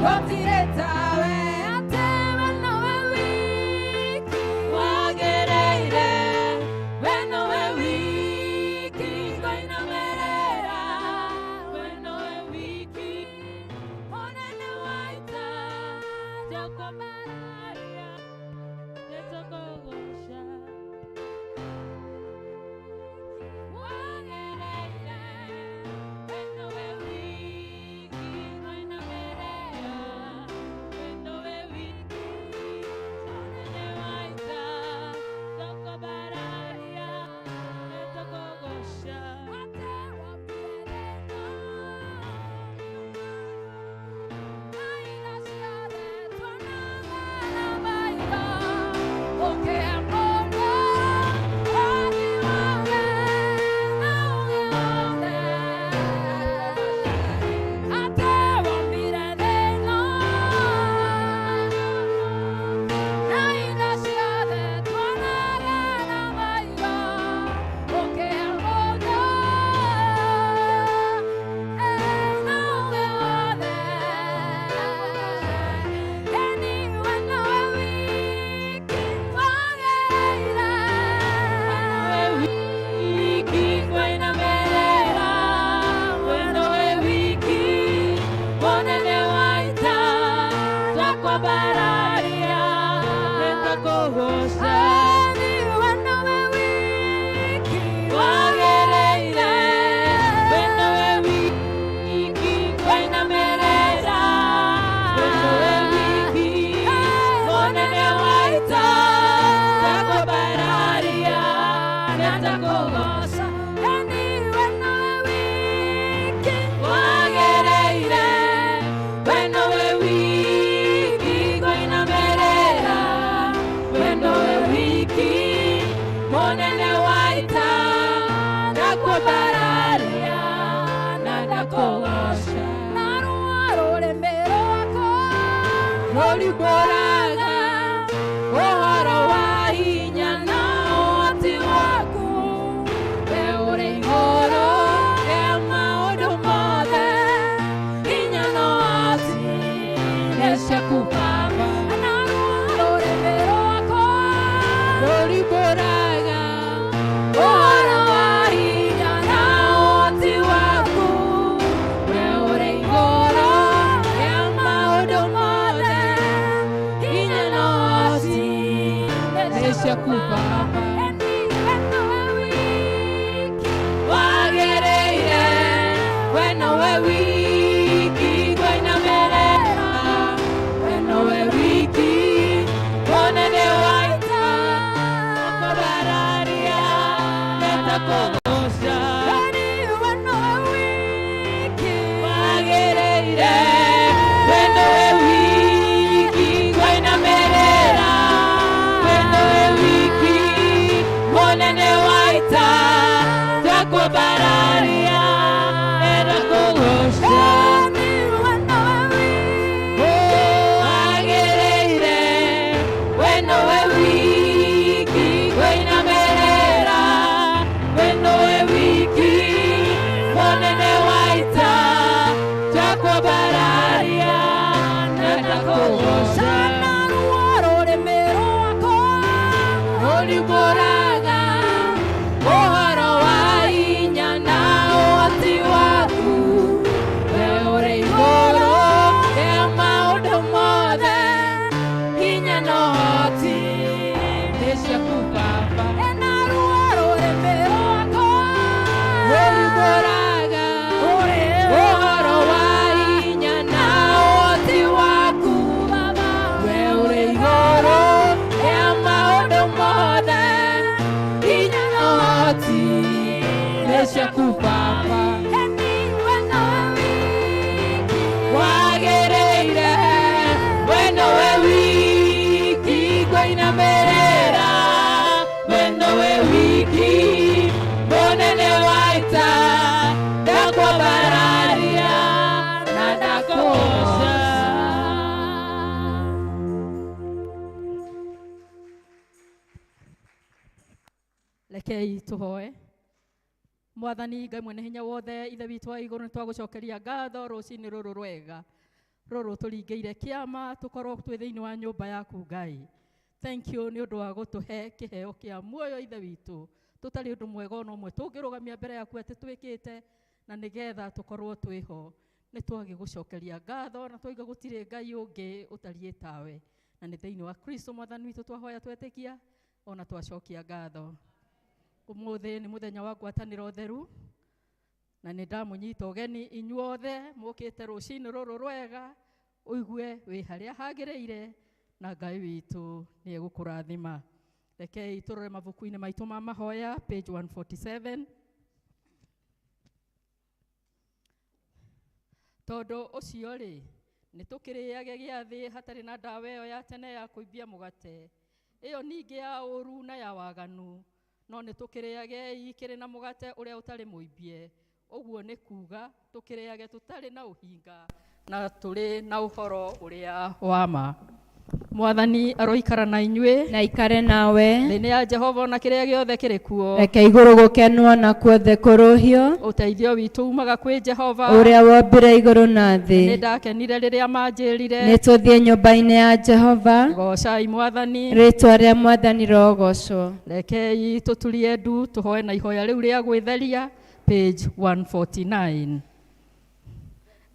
Gũtirĩ tawe, atĩ we nowe wiki wagĩrĩire, we nowe wiki ngũinamĩrĩra, we nowe wiki mũnene wa ita, twakwambararia, nĩtũkũgooca. Wagĩrĩire, we nowe wiki ngũinamĩrĩra, we nowe wiki mũnene wa ita, twakwambararia, nĩtũkũgooca. Atĩ wombire thĩ ĩno na indo ciothe tuonaga na maitho, ũkĩamũra ũhoti wothe na ũũgĩ wothe. Atĩ wombire thĩ ĩno na indo ciothe tuonaga na maitho, ũkĩamũra na ũũgĩ wothe. Ĩni we nowe wiki wagĩrĩire, we wiki ngũinamĩrĩra, we nowe wiki mũnene wa ita, twakwambararia, nĩtũkũgooca. Ĩni we nowe wiki wagĩrĩire, we nowe wiki ngũinamĩrĩra, we nowe wiki mũnene wa ita, twakwambararia, nĩtũkũgooca. Ĩni we nowe wiki wagĩrĩire, we nowe wiki ngũinamĩrĩra, we nowe wiki mũnene wa ita, ndakwambararia na ndakũgooca. Na ruo rũrĩmĩ rwakwa rũrimbũraga ũhoro wa hinya na ũhoti waku, we ũrĩ igũrũ rĩa maũndũ mothe, hinya na ũhoti nĩ ciaku Baba. Na ruo rũrĩmĩ rwakwa rũrimbũraga ũhoro wa hinya na ũhoti waku, we ũrĩ igũrũ rĩa maũndũ mothe, hinya na ũhoti nĩ ciaku Baba. Ĩni we nowe wiki wagĩrĩire, we nowe wiki ngũinamĩrĩra, we nowe wiki mũnene wa ita, twakwambararia, nĩtũkũgooca. Ĩni we nowe wiki wagĩrĩire, we nowe wiki ngũinamĩrĩra, we nowe wiki mũnene wa ita, twakwambararia, nĩtũkũgooca. Ĩni we nowe wiki wagĩrĩire, we nowe wiki ngũinamĩrĩra, we nowe wiki mũnene wa ita, twakwambararia, nĩtũkũgooca. Na ruo rũrĩmĩ rwakwa rũrimbũraga ũhoro wa hinya na ũhoti waku, we ũrĩ igũrũ rĩa maũndũ mothe, hinya na ũhoti nĩ ciaku Baba. Na ruo rũrĩmĩ rwakwa rũrimbũraga ũhoro wa hinya na ũhoti waku, we ũrĩ igũrũ rĩa maũndũ mothe, hinya na ũhoti nĩ ciaku Baba. Ĩni we nowe wiki wagĩrĩire, we nowe wiki ngũinamĩrĩra, we nowe wiki mũnene wa ita, ndakwambararia na ndakũgooca. Rekei tũhoe. Mwathani Ngai mwene hinya wothe, ithe witũ wa igũrũ, nĩ twagũcokeria ngatho rũcinĩ rũrũ rwega. Rũrũ tũringĩire kĩama tũkorwo twĩ thĩinĩ wa nyũmba yaku Ngai. Thank you nĩ ũndũ wa gũtũhe kĩheo kĩa muoyo Ithe witũ. Tũtarĩ ũndũ mwega ona ũmwe tũngĩrũgamia mbere yaku atĩ twĩkĩte na nĩgetha tũkorwo twĩho. Nĩ twagĩgũcokeria ngatho na twaiga gũtirĩ Ngai ũngĩ ũtariĩ tawe. Na nĩ thĩinĩ wa Kristo mwathani witũ twahoya twetĩkia ona twacokia ngatho. Ũmũthĩ nĩ mũthenya wa ngwatanĩro theru na nĩ ndamũnyita ũgeni inyuothe mũkĩte rũcinĩ rũrũ rwega ũigue wĩ harĩa hagĩrĩire na Ngai witũ nĩ egũkũrathima. Rekei tũrore mabuku-inĩ maitũ ma mahoya page 147. Tondũ ũcio rĩ nĩ tũkĩrĩage gĩathĩ hatarĩ na ndawa ĩyo ya tene ya kũimbia mũgate ĩyo ningĩ ya ũũru na ya waganu no nĩ tũkĩrĩagei kĩrĩ na mũgate ũrĩa ũtarĩ mũimbie ũguo nĩ kuga tũkĩrĩage tũtarĩ na ũhinga na tũrĩ na ũhoro ũrĩa wa ma. Mwathani aroikara na inyuĩ Na ikare nawe. Thĩ nĩ ya Jehova na kĩrĩa gĩothe kĩrĩ kuo. Reke igũrũ gũkenwo na kuothe kũrũhio. Ũteithio witũ umaga kwĩ Jehova ũrĩa wombire igũrũ na thĩ. Nĩ ndakenire rĩrĩa manjĩrire Nĩ tũthiĩ nyũmba-inĩ ya Jehova. Goocai Mwathani. Rĩtwa rĩa Mwathani rogocwo. Rekei tũturie ndu tũhoe na ihoya rĩu rĩa gwĩtheria page 149.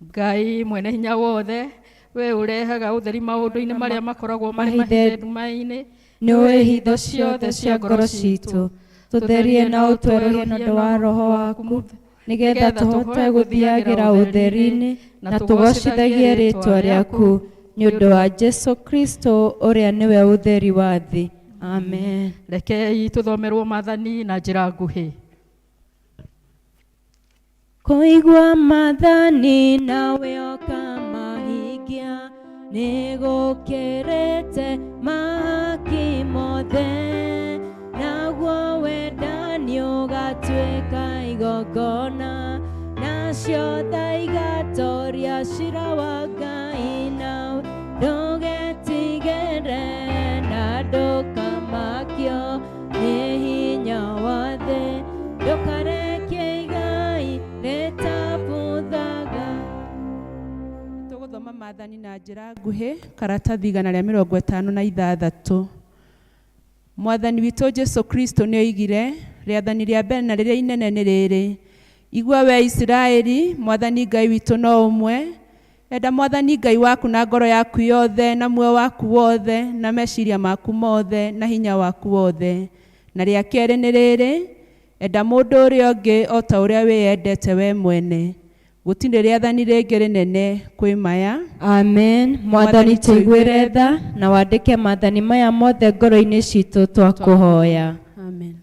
Ngai mwene hinya wothe we ũrehaga ũtheri maũndũ-inĩ marĩa makoragwo marĩ mahithe nduma-inĩ nĩ ũĩ hitho ciothe cia ngoro citũ. Tũtherie na ũtwerũhie na ũndũ wa Roho waku nĩgetha tũhote gũthiagĩra ũtheri-inĩ na tũgocithagie rĩtwa rĩaku nĩ ũndũ wa Jesu Kristo ũrĩa nĩwe ũtheri wa thĩ. Amen. Rekei tũthomerwo maathani na njĩra nguhĩ. Kũigua maathani nawe ũkamahingia nĩ gũkĩrĩte mahaki mothe naguo wendani ũgatuĩka igongona nacio tha igatoria cira wa Ngai nawe ndũgetigĩre na ndũkamakio nĩ hinya wa thĩ ndũkarekie igai rĩtabuthaga. Tũgũthoma maathani na njĩra nguhĩ karatathi 156. Mwathani witũ Jesu Kristo nĩ oigire rĩathani rĩa mbere na rĩrĩa inene nĩ rĩrĩ igua we Isiraeli Mwathani Ngai witũ no ũmwe enda Mwathani Ngai waku na ngoro yaku yothe na muoyo waku wothe na meciria maku mothe na hinya waku wothe na rĩa kerĩ nĩ rĩrĩ enda mũndũ ũrĩa ũngĩ o ta ũrĩa wĩyendete we mwene gũtirĩ rĩathani rĩngĩ rĩnene kwĩ maya. Amen. Mwathani tũiguĩre tha na wandĩke maathani maya mothe ngoro-inĩ citũ twakũhoya. Amen.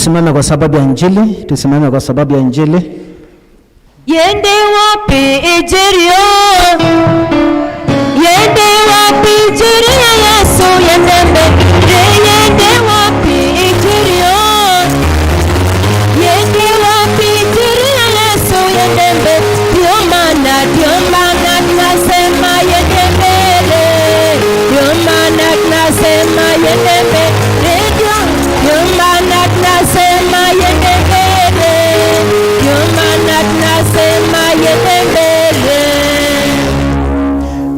Tusimame kwa sababu ya Injili, tusimame kwa sababu ya Injili. Yende wapi Injili? Yende wapi Injili ya Yesu? Yende mbele, yende wapi Injili? Yende wapi Injili ya Yesu? Yende mbele. Ndio maana tunasema yende mbele. Ndio maana tunasema yende mbele. Ndio maana tunasema yende mbele. Ndio maana tunasema yende mbele.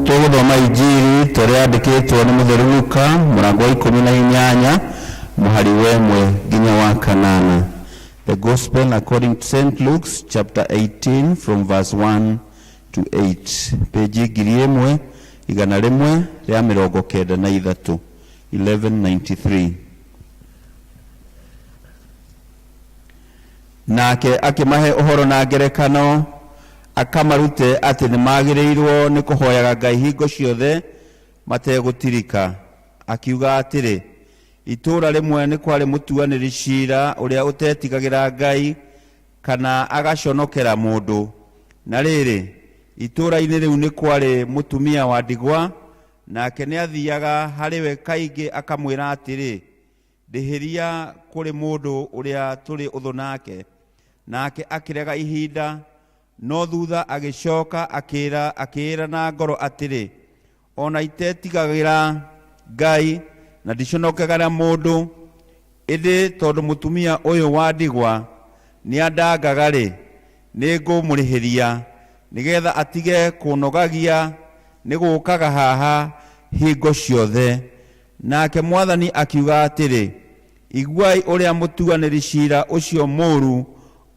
Tũgũthoma injiri ta ũrĩa yandĩkĩtwo nĩ mũtheru Luka mũrango wa 18 mũhari wa 1 nginya wa 8. The Gospel according to St. Luke's chapter 18 from verse 1 to 8, page 1193, 1193. Nake akĩmahe ũhoro na ngerekano akamarute atĩ nĩ magĩrĩirwo nĩ kũhoyaga Ngai hingo ciothe mategũtirika. Akiuga atĩrĩ, itũũra rĩmwe nĩ kwarĩ mũtuanĩri ciira ũrĩa ũtetigagĩra Ngai kana agaconokera mũndũ. Na rĩrĩ, itũũra-inĩ rĩu nĩ kwarĩ mũtumia wa ndigwa, nake nĩ athiaga harĩ we kaingĩ akamwĩra atĩrĩ, ndĩhĩria kũrĩ mũndũ ũrĩa tũrĩ ũthũ nake. Nake akĩrega ihinda, no thutha agĩcoka akĩra akĩĩra na ngoro atĩrĩ, ona itetigagĩra Ngai na ndiconokagĩra mũndũ, ĩndĩ tondũ mũtumia ũyũ wa ndigwa nĩandangaga-rĩ, nĩngũmũrĩhĩria nĩgetha atige kũnogagia nĩ gũũkaga haha hingo ciothe. Nake Mwathani akiuga atĩrĩ, iguai ũrĩa mũtuanĩri ciira ũcio mũũru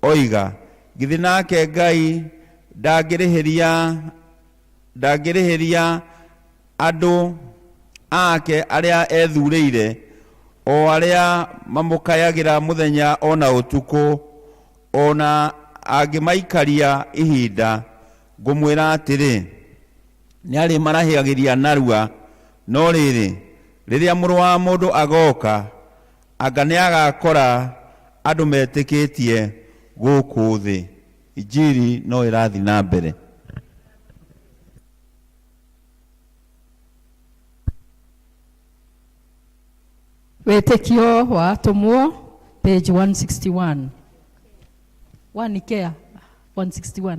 oiga. Githĩ nake Ngai ndangĩrĩhĩria andũ ake arĩa ethurĩire, o arĩa mamũkayagĩra mũthenya ona ũtukũ, ona angĩmaikaria ihinda? Ngũmwĩra atĩrĩ, nĩarĩmarahagĩria narua. No rĩrĩ, rĩrĩa Mũrũ wa Mũndũ agoka, anga nĩagakora andũ metĩkĩtie gũkũ thĩ? Injiri no ĩrathiĩ na mbere. Wĩtĩkio wa Atũmwo, page 161, one Ikea 161.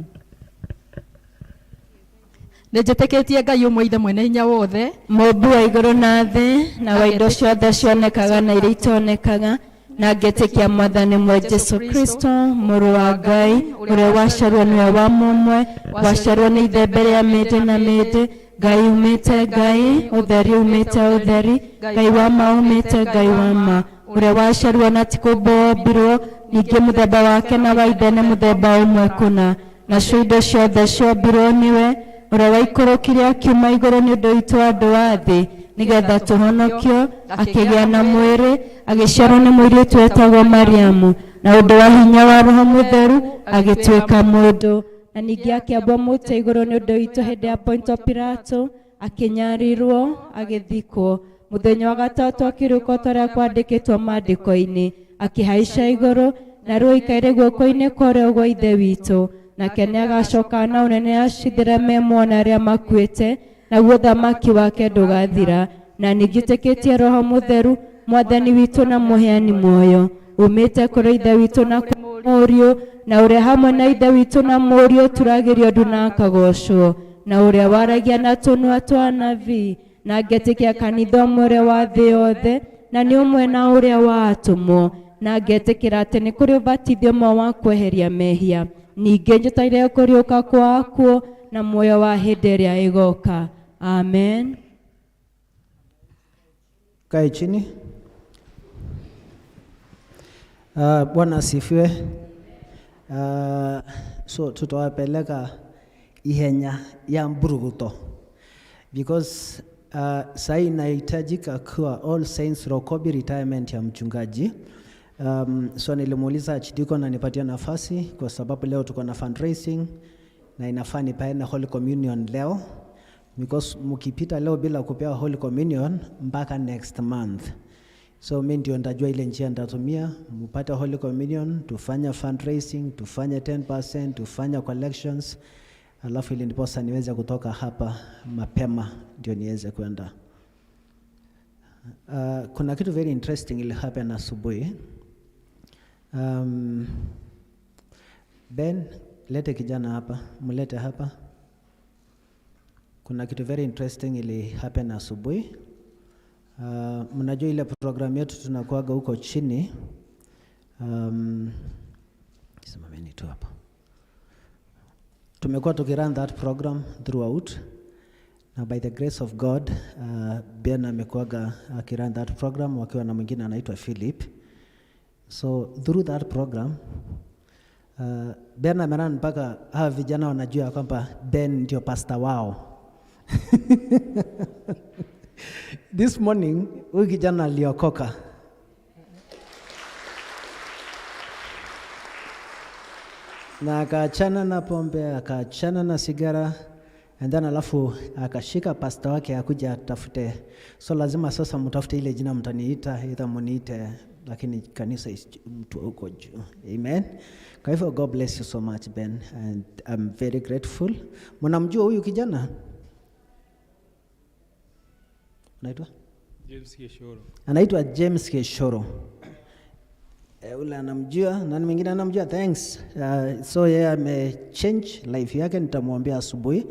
Nĩ njĩtĩkĩtie Ngai ũmwe, Ithe mwene hinya wothe, Mũmbi wa igũrũ na thĩ, na wa indo ciothe cionekaga na iria itonekaga, na ngetĩkia Mwathani mwe Jesu Kristo, Mũrũ wa Ngai, ũrĩa waciarwo nĩwe wa mũmwe, waciarwo nĩ Ithe mbere ya mĩndĩ na mĩndĩ, Ngai umĩte Ngai, ũtheri umĩte ũtheri, Ngai wa ma umĩte Ngai wa ma, ũrĩa waciarwo na ti kũmbwo wombirwo, ningĩ mũthemba wake na wa Ithe nĩ mũthemba ũmwe kũna. Nacio indo ciothe ciombirwo nĩwe, ũrĩa waikũrũkire akiuma igũrũ nĩ ũndũ witũ andũ a thĩ, nĩgetha tũhonokio, akĩgĩa na mwĩrĩ, agĩciarwo nĩ mũirĩtu wetagwo Mariamu, na ũndũ wa hinya wa Roho Mũtheru agĩtuĩka mũndũ, na ningĩ akĩambwo mũtĩ igũrũ nĩ ũndũ witũ hĩndĩ ya Ponto Pilato, akĩnyarirwo, agĩthikwo, mũthenya wa gatatũ akĩriũka ta ũrĩa kwandĩkĩtwo maandĩko-inĩ, akĩhaica igũrũ, na rĩu aikaire guoko-inĩ kwa ũrĩo gwa Ithe witũ. Nake nĩagacoka na ũnene acithĩre me muona arĩa makuĩte, naguo ũthamaki wake ndũgathira. Na ningĩ njĩtĩkĩtie Roho Mũtheru, Mwathani witũ na mũheani muoyo, umĩte kũrĩ Ithe witũ na Mũriũ, na ũrĩa hamwe na Ithe witũ na Mũriũ turagĩrio ndu na akagocwo, na ũrĩa waragia na tũnua twa anabii. Na ngetĩkia kanitha ũmwe ũrĩa wa thĩ yothe, na nĩ ũmwe na ũrĩa wa atũmwo, na ngetĩkĩra atĩ nĩ kũrĩ ũbatithio ũmwe wa kweheria mehia, ningĩ njetereire kũriũka kwa akuũ na muoyo wa hĩndĩ ĩrĩa ĩgoka. Amen. Kae chini. Bwana asifiwe. So tutawapeleka ihenya ya mburuguto because saa inahitajika kuwa All Saints Rokobi retirement ya mchungaji. So nilimuuliza Archdeacon anipatia nafasi kwa sababu leo tuko na fundraising na inafaa nipeane Holy Communion leo because mkipita leo bila kupewa Holy Communion mpaka next month. So mi ndio nitajua ile njia nitatumia, mpate Holy Communion, tufanye fundraising, tufanye 10%, tufanye collections, alafu ili ndiposa niweze kutoka hapa mapema ndio niweze kwenda. Kuna kitu very interesting ili happen asubuhi. Ben, lete kijana hapa, mlete hapa. Kuna kitu very interesting ili happen asubuhi. Mnajua ile program yetu tunakuaga huko chini. Simameni tu hapa. Tumekuwa tukirun that program throughout. Na by the grace of God, Ben amekuwaga akirun that program wakiwa na mwingine anaitwa Philip. So through that program, Ben amerun mpaka hawa vijana wanajua kwamba Ben ndio pastor wao. This morning huyu kijana aliokoka. Na akaachana na pombe, akaachana na sigara, and then alafu akashika pasta wake akuja atafute. So lazima sasa mtafute ile jina mtaniita, either muniite, lakini kanisa mtu huko juu. Amen. Kwa hivyo God bless you so much, Ben, and I'm very grateful. Mnamjua huyu kijana? Unaitwa? James Geshoro. Anaitwa James Geshoro. Ule anamjua, nani mwingine anamjua? Thanks. So yeye ame change life yake, nitamwambia asubuhi.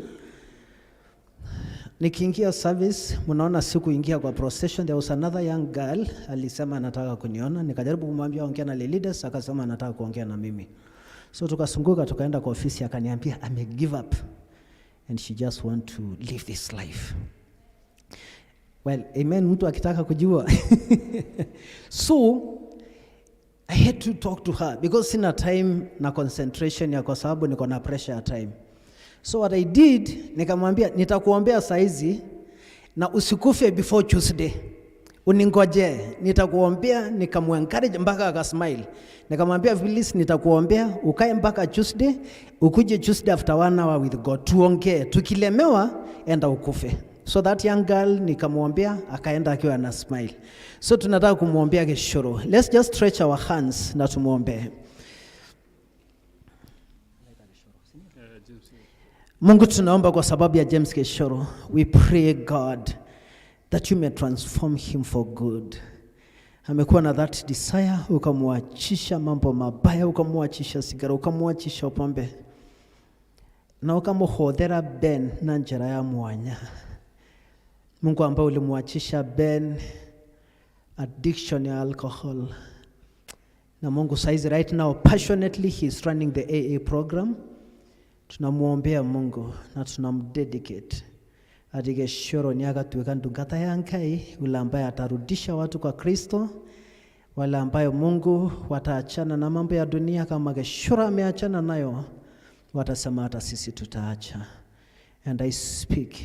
Nikiingia service, mnaona sikuingia kwa procession. There was another young girl alisema anataka kuniona, nikajaribu kumwambia ongea na leaders, akasema anataka kuongea na mimi. So tukasunguka tukaenda kwa ofisi, akaniambia ame give up and she just want to live this life. Well, amen, mtu akitaka kujua. So I had to talk to her because sina time na concentration ya, kwa sababu niko na pressure ya time. So what I did, nikamwambia nitakuombea saizi na usikufe before Tuesday. Uningoje, nitakuombea. Nikamuencourage mpaka akasmile. Nikamwambia please, nitakuombea ukae mpaka Tuesday, ukuje Tuesday after one hour with God. Tuongee, tukilemewa enda ukufe. So that young girl nikamwambia, akaenda akiwa na smile. So tunataka kumwombea Geshoro. Let's just stretch our hands na tumuombee. Mungu, tunaomba kwa sababu ya James Geshoro. We pray, God, that you may transform him for good. Amekuwa na that desire, ukamwachisha mambo mabaya, ukamwachisha sigara, ukamwachisha pombe na ukamuhothera Ben na njira ya mwanya. Mungu ambaye ulimwachisha Ben addiction ya alcohol, na Mungu saizi right now passionately he is running the AA program. Tunamwombea Mungu na tunamdedicate ati Geshoro ni akatuweka ndungata ya Ngai, yule ambaye atarudisha watu kwa Kristo, wale ambayo Mungu wataachana na mambo ya dunia kama Geshoro ameachana nayo, watasema hata sisi tutaacha. And I speak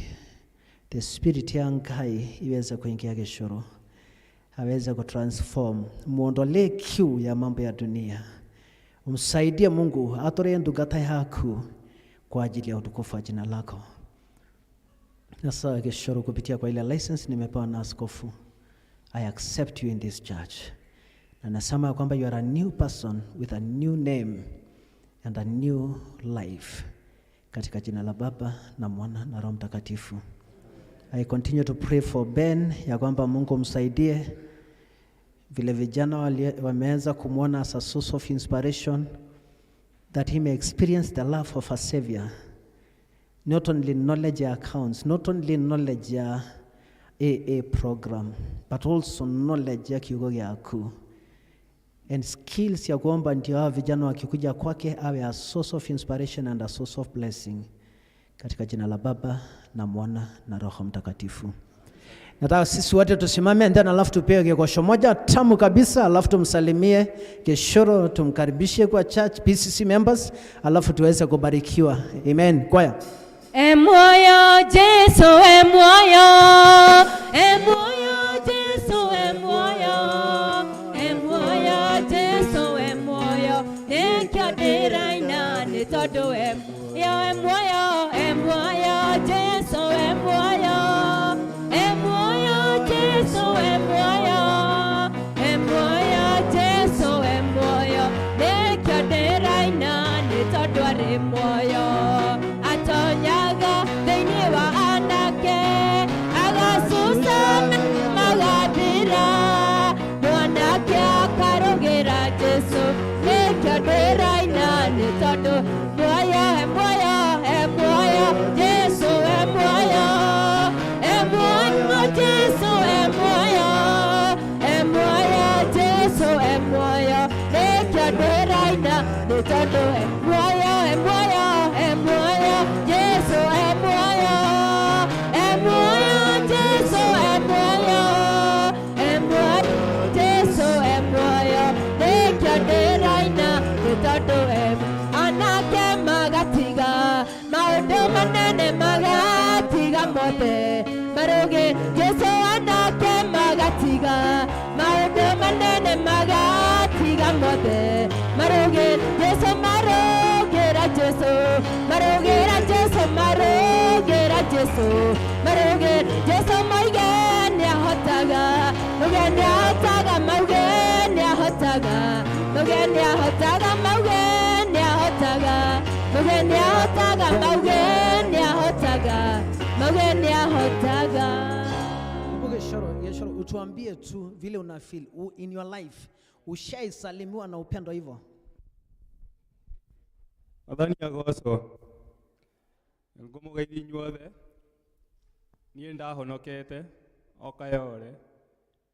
the spirit ya Ngai iweze kuingia Geshoro, aweze kutransform, muondolee kiu ya mambo ya dunia, umsaidie Mungu atolee ndungata yaku kwa ajili ya utukufu wa jina lako. Sasa Geshoro, kupitia kwa ile license nimepewa na askofu, I accept you in this church. Na nasema kwamba you are a new person with a new name and a new life. Katika jina la Baba na Mwana na Roho Mtakatifu. I continue to pray for Ben ya kwamba Mungu msaidie vile vijana wameanza kumwona as a source of inspiration, that he may experience the love of a savior. Not only knowledge ya accounts, not only knowledge ya AA program, but also knowledge ya kiugo gyaku and skills ya kuomba, ndio hawa vijana wakikuja kwake awe a source of inspiration and a source of blessing. Katika jina la Baba na Mwana na Roho Mtakatifu. Nataka sisi wote tusimame and then alafu tupige kikosho moja tamu kabisa, alafu tumsalimie Geshoro, tumkaribishe kwa church PCC members, alafu tuweze kubarikiwa. Amen. Kwaya. E moyo Jesu, e moyo, e moyo Jesu, e moyo, e moyo Jesu, e moyo, nikio ndĩraina nĩ tondũ e yo, e moyo, e moyo Jesu, e moyo, e moyo Jesu, e moyo, e muoyo atonyaga thĩinĩ wa anake agacucana magathira mwanake akarũgĩra Jesu nĩkĩo ndĩraina nĩ tondũ muoyo e muoyo e muoyo Jesu e muoyo e muoyo Jesu e muoyo e muoyo Jesu e muoyo nĩkĩo ndĩraina nĩ tondũ e muoyo e muoyo e muoyo Jesu e muoyo e muoyo Jesu e muoyo e muoyo Jesu e muoyo nĩkĩo ndĩraina nĩ tondũ e anake magatiga maũndũ manene magatiga mothe marũgĩ Jesu anake magatiga maũndũ manene magatiga mothe marũgĩ Jesu marũgĩra Jesu marũgĩra Jesu marũgĩra Jesu marũgĩ Jesu moige nĩahotaga mauge nĩahotaga mauge nĩahotaga mauge nĩahotaga mauge nĩahotaga mauge nĩahotaga mauge nĩahotaga mauge nĩahotaga. Hebu Geshoro, Geshoro, utuambie tu vile una feel in your life ushaisalimiwa na upendo hivyo? Mwathani agocwo. Ngũmũgeithia inyuothe. Niĩ ndahonokete o Kayole.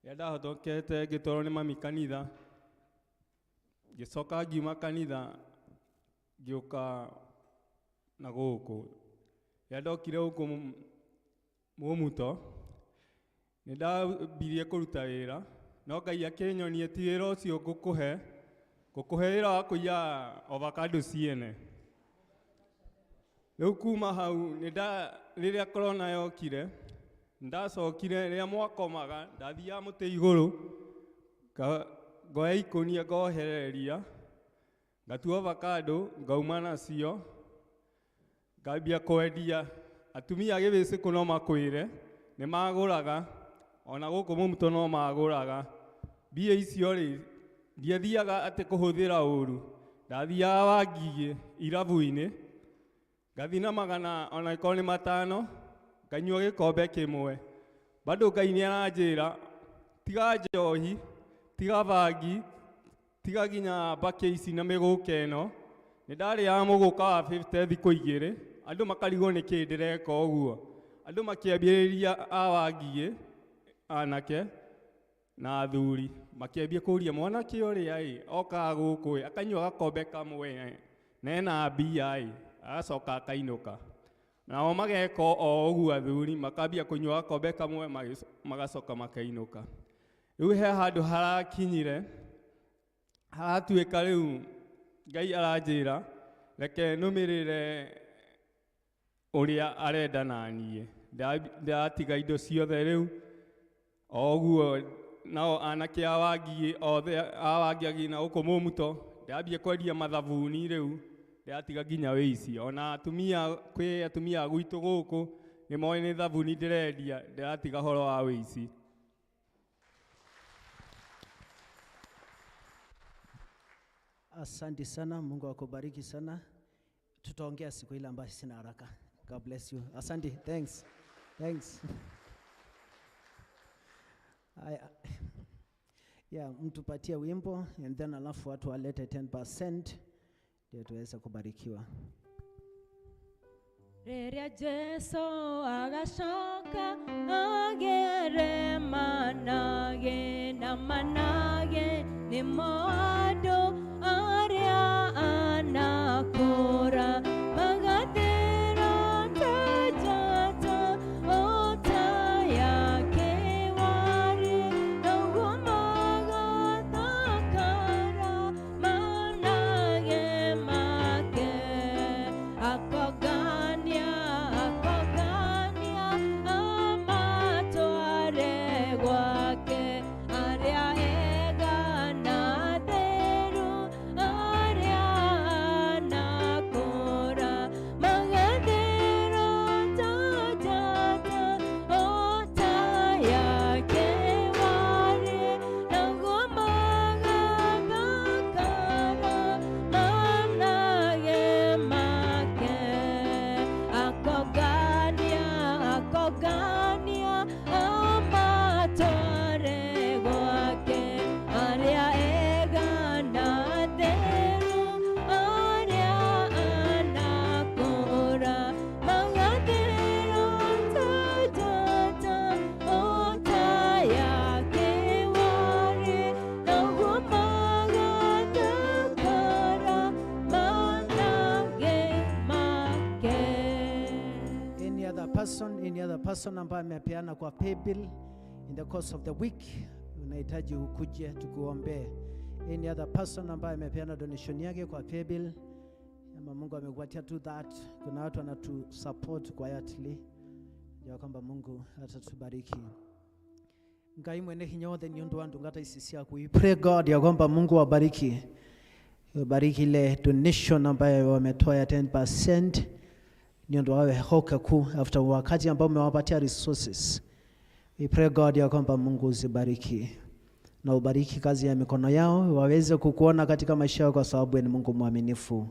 Rĩrĩa ndahonokete ngĩtwarwo nĩ mami kanitha, ngĩcoka ngiuma kanitha ngĩũka na gũkũ. Rĩrĩa ndokire gũkũ Mũmuto, nĩ ndambirie kũruta wĩra, no Ngai akĩnyonia ti wĩra ũcio ngũkũhe, ngũkũhe wĩra wa kũiya avocado ciene. Rĩu kuma hau rĩrĩa corona yokire, ndacokire rĩrĩa mwakomaga, ndathiaga mũtĩ igũrũ, ngoya ikũnia ngohereria, ngatua avocado, ngauma nacio, ngambia kwendia. Atumia a gĩbĩcĩkũ no makwĩre, nĩ magũraga, ona gũkũ Mũmuto no magũraga. Mbia icio rĩ, ndiathiaga atĩ kũhũthĩra ũru, ndathiaga Wangigĩ irabu-inĩ, ngathiĩ na magana ona ĩkorwo nĩ 5, nganyua gĩkombe kĩmwe. Bado Ngai nĩ aranjĩra, tiga njohi, tiga bangi, tiga nginya mbakĩ ici na mĩgũka ĩno. Nĩ ndarĩaga mũgũka wa 50 thikũ igĩrĩ, andũ makarigwo nĩ kĩĩ ndĩreka ũguo. Andũ makĩambĩrĩria a Wangigĩ, anake na athuri, makĩambia kũria mwanake ũrĩa ĩ, okaga gũkũ ĩ, akanyua gakombe kamwe ĩ, na ena mbia ĩ, agacoka akainũka. Nao mageka o ũguo athuri, makambia kũnyua gakombe kamwe, magacoka makainũka. Rĩu he handũ harakinyire, haratuĩka rĩu Ngai aranjĩra, reke nũmĩrĩre ũrĩa arenda na niĩ. Ndatiga indo ciothe rĩu, o ũguo nao anake a Wangigĩ othe a Wangigĩ na gũkũ Mũmuto, ndambia kwendia mathabuni rĩu, ndatiga nginya wĩici. Ona atumia, kwĩ atumia a gwitũ gũkũ, nĩ moĩ nĩ thabuni ndĩrendia, ndĩratiga ũhoro wa wĩici. Asante sana, Mungu akubariki sana. Tutaongea siku ile ambayo sina haraka. God bless you. Asante, thanks. Thanks. Aya. Yeah, mtupatie wimbo and then alafu watu walete 10% ndio tuweze kubarikiwa. Rĩrĩa Jesu agacoka agere manage na manage nĩmo andũ arĩa anakũra magathĩra ta njata ota ya kĩwari noguo magathakara manage make akogania akogania amatware gwake arĩa ega na atheru person, any other person ambaye amepeana kwa paybill in the course of the week, unahitaji ukuje tukuombee. Any other person ambaye amepeana donation yake kwa paybill, ama Mungu amekupatia tu that, kuna watu wanatu support quietly, ya kwamba Mungu atatubariki. Ngai mwene hinya wothe ni undu wa ndungata ici ciaku. We pray God ya kwamba Mungu wabariki, ubariki ile donation ambayo wametoa ya 10% ni undu wawe hokaku after wakati ambao umewapatia resources. We pray God ya kwamba Mungu uzibariki na ubariki kazi ya mikono yao, waweze kukuona katika maisha yao, kwa sababu ni Mungu mwaminifu.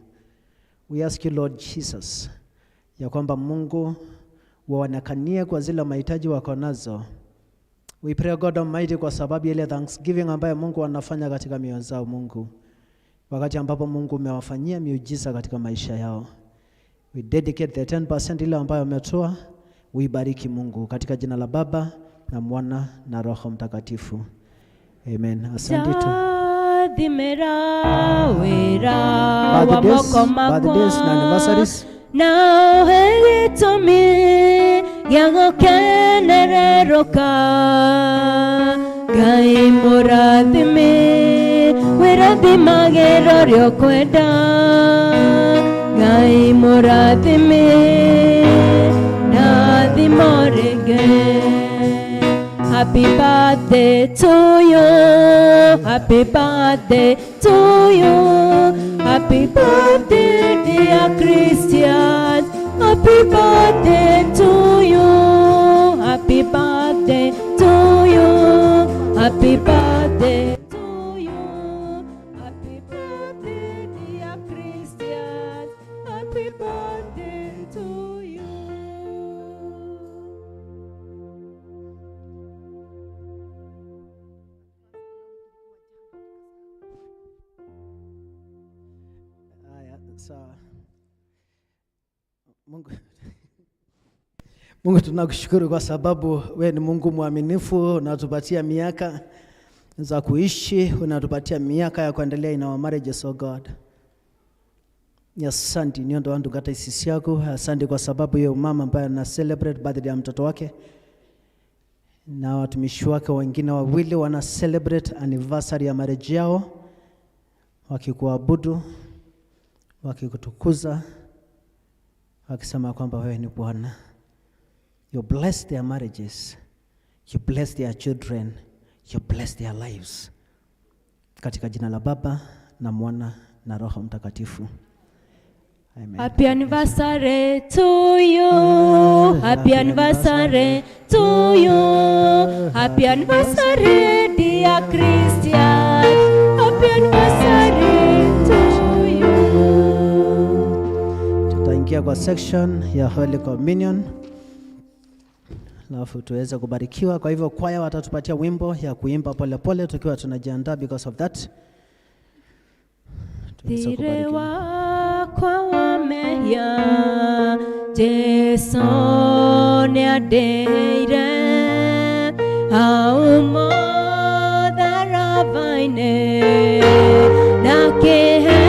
We ask you Lord Jesus ya kwamba Mungu waonekanie kwa zile mahitaji wako nazo. We pray God Almighty kwa sababu ile thanksgiving ambayo Mungu anafanya katika mioyo zao Mungu, wakati ambapo Mungu umewafanyia miujiza katika maisha yao. We dedicate the 10% ile ambayo wametoa, uibariki Mungu katika jina la Baba na Mwana na Roho Mtakatifu. Amen. Asante tu. Thimĩra wĩra wa Birthdays, moko makwa birthdays na anniversaries. Na ũhe gĩtũmi gĩa gũkenererũka. Ngai mũrathime, wĩrathimagĩra ũrĩa ũkwenda. Ngai mũrathime, ndathima rĩngĩ. Happy birthday to you. Happy birthday to you. Happy birthday, dear Christian. Happy birthday to you. Happy birthday to you. Happy birthday to you. Happy birthday, dear Christian. Happy birthday to you. Haya, sawa. Mungu, Mungu tunakushukuru kwa sababu we ni Mungu mwaminifu, unatupatia miaka za kuishi, unatupatia miaka ya kuendelea in our marriages, oh God. Asante ni ndo ndungata ici ciaku. Asante kwa sababu ya mama ambaye ana celebrate birthday ya mtoto wake na watumishi wake wengine wawili wana celebrate anniversary ya marriage yao, wakikuabudu, wakikutukuza, wakisema kwamba wewe ni Bwana. You bless their marriages, you bless their children, you bless their lives. Katika jina la Baba na Mwana na Roho Mtakatifu. Amen. Happy anniversary to you. Happy anniversary to you. Happy anniversary, dear Christian. Happy anniversary to you. Tutaingia kwa section ya Holy Communion alafu tuweze kubarikiwa. Kwa hivyo kwaya watatupatia wimbo ya kuimba polepole tukiwa tunajiandaa because of that. Tuweze Thirĩ kubarikiwa. wakwa wa mehia Jesũ nĩandĩire hau mũtharaba-inĩ na kĩhe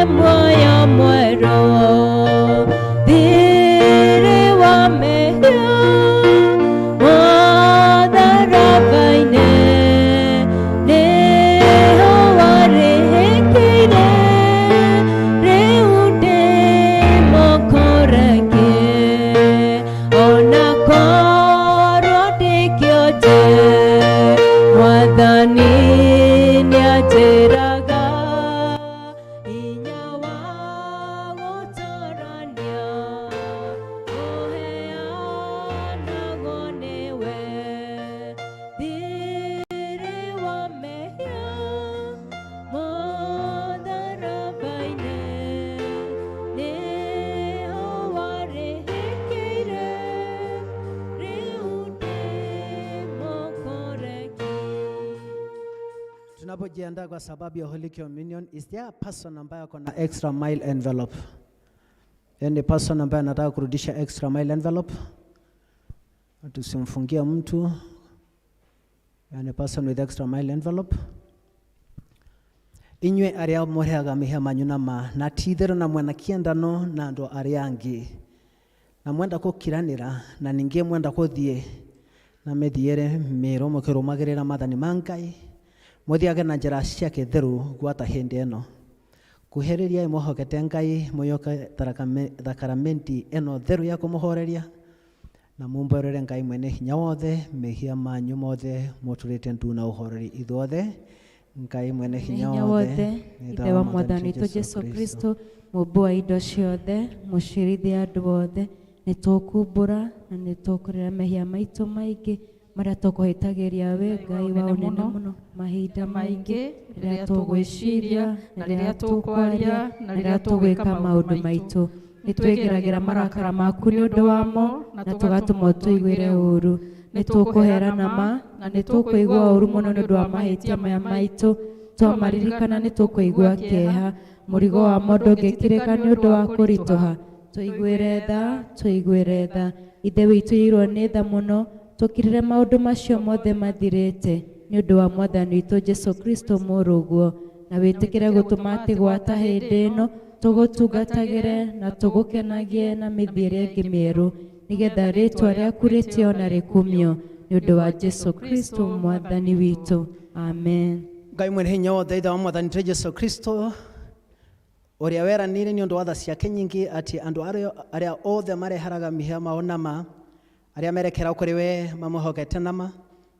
muoyo mwerũ. Thirĩ wa mehia mũtharaba-inĩ nĩho warĩhĩkĩire, rĩu ndĩ mũkũreke. Ona korwo ndĩ kĩonje, Mwathani nĩanjĩraga hinya wa gũtũrania ũheanagwo nĩwe. Thirĩ wa mehia mũtharaba-inĩ nĩho warĩhĩkĩire, rĩu ndĩ mũkũreki. Tunapojiandaa kwa sababu ya Holy Communion, is there a person ambaye ako na extra mile envelope? Any person ambaye anataka kurudisha extra mile envelope? Tusimfungie mtu. Any person with extra mile envelope? Inywe aria murehaga mĩhia manyu na ma na ti itherũ na mwena kĩendano na andũ arĩa angĩ. Na mwenda gũkiranĩra na ningĩ mwenda gũthiĩ na mĩthiĩre mĩerũ mũkĩrũmagĩrĩra maathani ma Ngai, mũthiage na njĩra ciake theru gwata hĩndĩ ĩno. Kuhĩrĩriai mwĩhokete Ngai, mũyoke thakaramenti ĩno theru ya kũmũhoreria, na mumbũrĩre Ngai mwene hinya wothe mehia manyu mothe mũtũrĩte ndu na ũhoreri ithuothe. Ngai mwene hinya hinya wothe, Ithe wa Mwathani witũ Jesu Kristo, mũmbi wa indo ciothe, mũcirithia andũ othe, nĩ tũkumbũra na nĩ tũkũrĩra mehia maitũ maingĩ marĩa tũkũhĩtagĩria we Ngai wa ũnene mũno mahinda maingĩ, rĩrĩa tũgwĩciria na rĩrĩa tũkwaria na rĩrĩa tũgwĩka maũndũ maitũ. Nĩ twĩgeragĩra marakara maku nĩ ũndũ wamo na tũgatũma ũtũiguĩre ũũru. Nĩ tũkũhera nama na nĩ tũkũigua ũũru mũno nĩ ũndũ wa mahĩtia maya maitũ. Twamaririkana nĩ tũkũigua kĩeha. Mũrigo wamo ndũngĩkirĩka nĩ ũndũ wa kũritũha. Tũiguĩre tha, tũiguĩre tha. Ithe witũ ũiyũirwo nĩ tha mũno, tũkirĩre maũndũ macio mothe mathirĩte nĩ ũndũ wa Mwathani witũ Jesu Kristo mũrũguo, na wĩtĩkĩre gũtũma atĩ gwata hĩndĩ ĩno tũgũtungatagĩre na tũgũkenagie na mĩthiĩre ĩngĩ mĩerũ, nĩgetha rĩĩtwa rĩaku rĩtĩo na rĩkumio nĩ ũndũ wa Jesu Kristo Mwathani witũ. Amen. Ngai mwene hinya wothe, Ithe wa Mwathani witũ Jesu Kristo, ũrĩa weranĩire nĩ ũndũ wa tha ciake nyingĩ atĩ andũ arĩa othe mareheraga mehia mao nama, arĩa merekera kũrĩ we mamwĩhokete nama,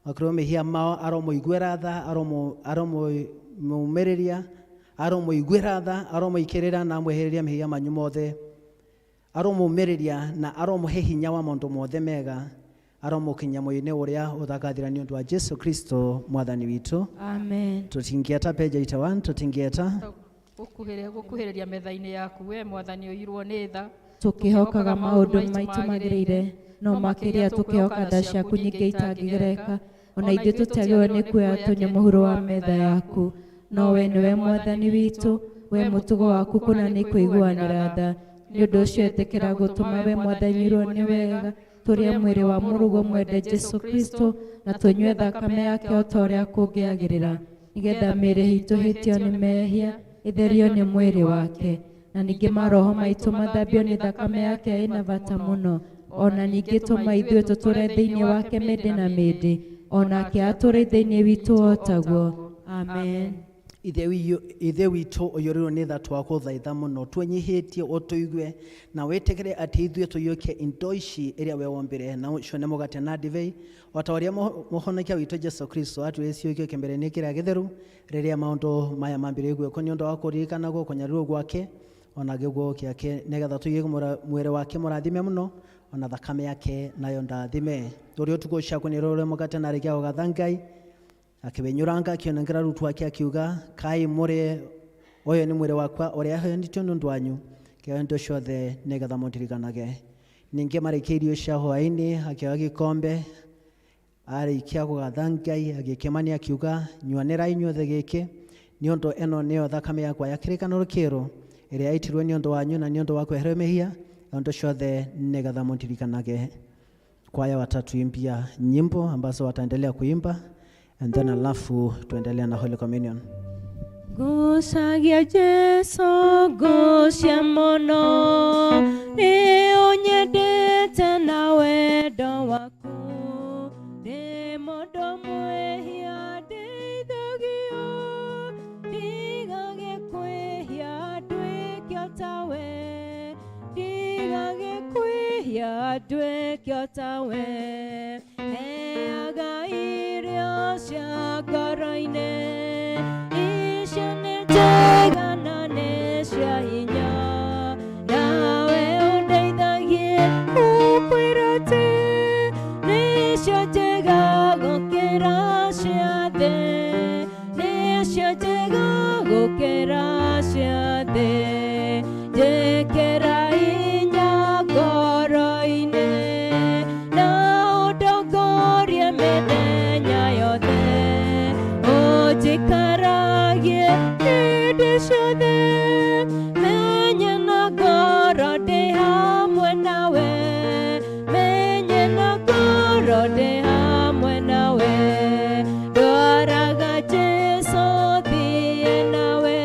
makĩrwo mehia mao aromũiguĩra tha, aromũmĩrĩria, aromũiguĩra tha, aromũikĩrĩra na amwehereria mehia manyu mothe, aromũmĩrĩria na aromũhe hinya wa maũndũ mothe mega, aromũkinyia muoyo-inĩ ũrĩa ũtagathira nĩ ũndũ wa Jesu Kristo Mwathani witũ. Amen. Tũtingĩeta page 81, tũtingĩeta. Gũkuhĩrĩria metha-inĩ yaku we Mwathani ũiyũirwo nĩ tha, tũkĩhokaga maũndũ maitũ magĩrĩire, no makĩria tũkĩhoka tha ciaku nyingĩ itangĩgereka. Ona ithuĩ tũtiagĩrĩirwo nĩ kuoya tũnyue mũhuro wa metha yaku, no we nĩwe Mwathani witũ, we mũtugo waku kũna nĩ kũiguanĩra tha. Nĩ ũndũ ũcio ĩtĩkĩra gũtũma we Mwathani ũiyũirwo nĩ wega, tũrĩe mwĩrĩ wa mũrũguo mwende Jesu Kristo, na tũnyue thakame yake o ta ũrĩa kũngĩagĩrĩra, nĩgetha mĩĩrĩ itũ ĩhĩtio nĩ mehia ĩtherio nĩ mwĩrĩ wake, na ningĩ maroho maitũ mathambio nĩ thakame yake ĩna bata mũno. Ona ningĩ tũma ithuĩ tũtũre thĩinĩ wake mĩndĩ na mĩndĩ, onake atũre thĩinĩ witũ o taguo. Amen. Ithe witũ ũiyũrĩrwo nĩ tha, twagũthaitha mũno twĩnyihĩtie ũtũigue na wĩtĩkĩre atĩ ithuĩ tũiyũkie indo ici iria we wombire, na ũcio nĩ mũgate na ndibei, o ta ũrĩa mũhonokia witũ Jesu Kristo atwĩrire ciũkio kĩmbere-inĩ kĩrĩa gĩtheru rĩrĩa maũndũ maya mambĩrĩirie gwĩkwo nĩ ũndũ wa kũririkanagwo kũnyarirwo gwake ona gĩkuũ gĩake, nĩgetha tũigue mwĩrĩ wake mũrathime mũno ona thakame yake nayo ndathime. Ũrĩa ũtukũ ũcio akũnĩrwo ũrĩa mũgate na arĩkia gũgatha Ngai, akĩwenyũranga akĩonengera arutwo ake akiuga, kai mũrĩe, ũyũ nĩ mwĩrĩ wakwa ũrĩa heanĩtio nĩ ũndũ wanyu, kĩheo indo ciothe nĩgetha mũndirikanage. Ningĩ marĩkia irio cia hwaĩ-inĩ akĩoya gĩkombe, arĩkia kũgatha Ngai agĩkĩmania akiuga, nyuanĩrai inyuothe gĩkĩ, nĩ ũndũ ĩno nĩyo thakame yakwa ya kĩrĩkanĩro kĩerũ ĩrĩa yaitirwo nĩ ũndũ wanyu na nĩ ũndũ wa kweherio mehia, indo ciothe nĩgetha mũndirikanage. Kwaya watatuimbia nyimbo ambazo wataendelea kuimba, and then alafu tuendelea na Holy Communion. Ngucagia Jesu, ngucia mũno, nĩ ũnyendete na wendo waku, ndĩ mũndũ mwĩhia ndeithagio, ndigage kwĩhia nduĩke o tawe, ndigage kwĩhia nduĩke o tawe, heaga irio cia ngoro-inĩ, icio nĩ njega na nĩ cia hinya, nawe ũndeithagie gũkwĩra atĩ nĩcio njega gũkĩra cia thĩ, nĩcio njega gũkĩra cia thĩ, njĩkĩra hinya ngoro-inĩ na ũndongorie mĩthenya yothe, ũnjikaragie hĩndĩ ciothe, menye na ngoro ndĩ hamwe nawe, menye na ngoro ndĩ hamwe nawe, ndwaraga Jesu thiĩ nawe,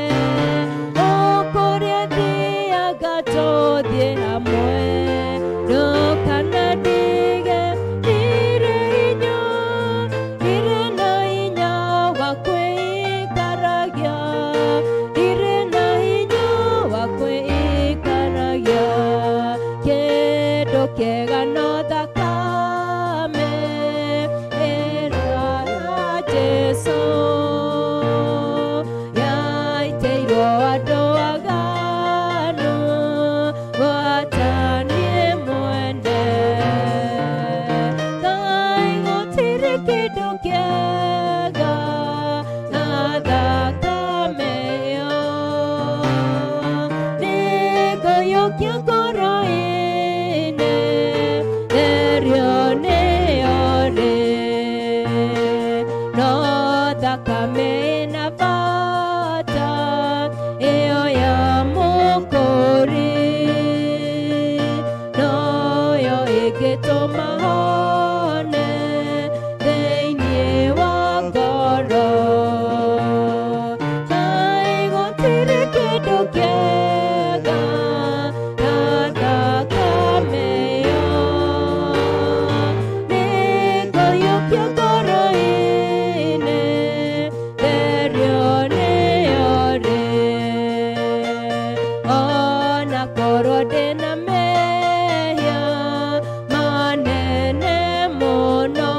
o kũrĩa thiaga tũthiĩ hamwe, Kana ndige ndirĩ hinya, ndirĩ na hinya wa kwĩikaragia, ndirĩ na hinya wa kwĩikaragia. Kĩndũ kĩega no thakame ĩrĩa ya Jesũ yaitĩirwo andũ aganu gwata niĩ mwene. Ngai gũtirĩ kĩndũ kĩega na thakame ĩyo, nĩngũiyũkia ngoro-inĩ therio nĩyo rĩ, no thakame ĩna bata ĩyo ya Mũkũri, noyo ĩngĩtũma hone thĩinĩ wa ngoro. Ngai gũtirĩ kĩndũ kĩega na thakame ĩyo, nĩngũiyũkia ngoro-inĩ therio nĩyo rĩ, ona korwo ndĩna mehia manene mũno,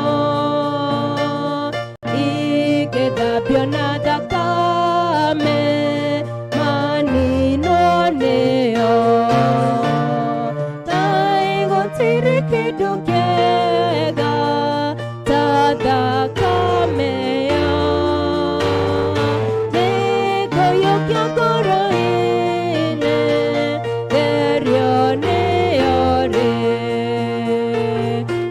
ingĩthambio na thakame maninwo nĩyo. Ngai gũtirĩ kĩndũ kĩega ta thakame ĩyo, nĩngũiyũkia ngoro-inĩ therio nĩyo rĩ,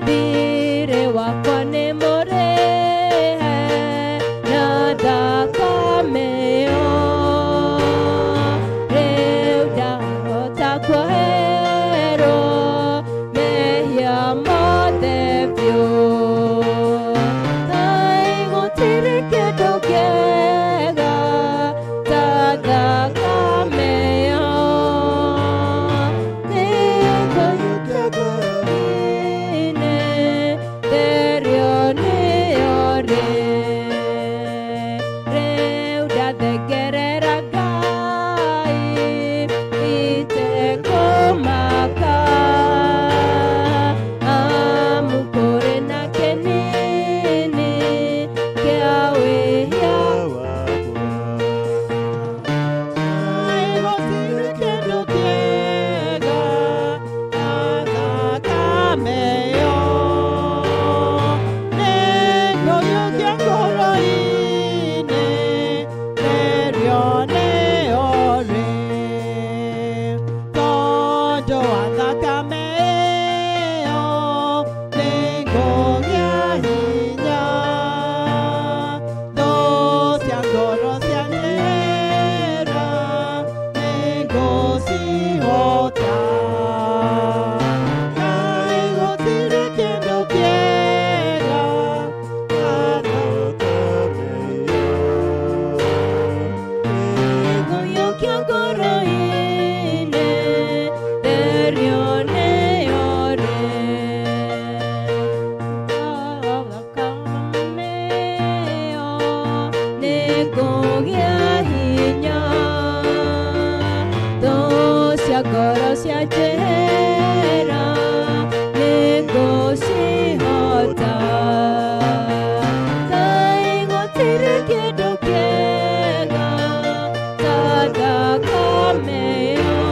thiirĩ wakwa nĩ mũrĩhe na thakame ĩyo, rĩu ndahota kuoherwo mehia mothe biũ. Ngai gũtirĩ kĩndũ kĩega ta thakame ĩyo, nĩngũiyũkia ngoro-inĩ therio nĩyo rĩ, rĩu ndathengerera Ngai itekũmaka, amu kũrĩ na kĩnini kĩa wĩhia. Nĩngũiyũkia ngoro-inĩ therio nĩyo rĩ, thakame ĩyo nĩngũgĩa hinya, thũ cia ngoro cia njehera nĩngũcihota. Ngai gũtirĩ kĩndũ kĩega ta thakame ĩyo,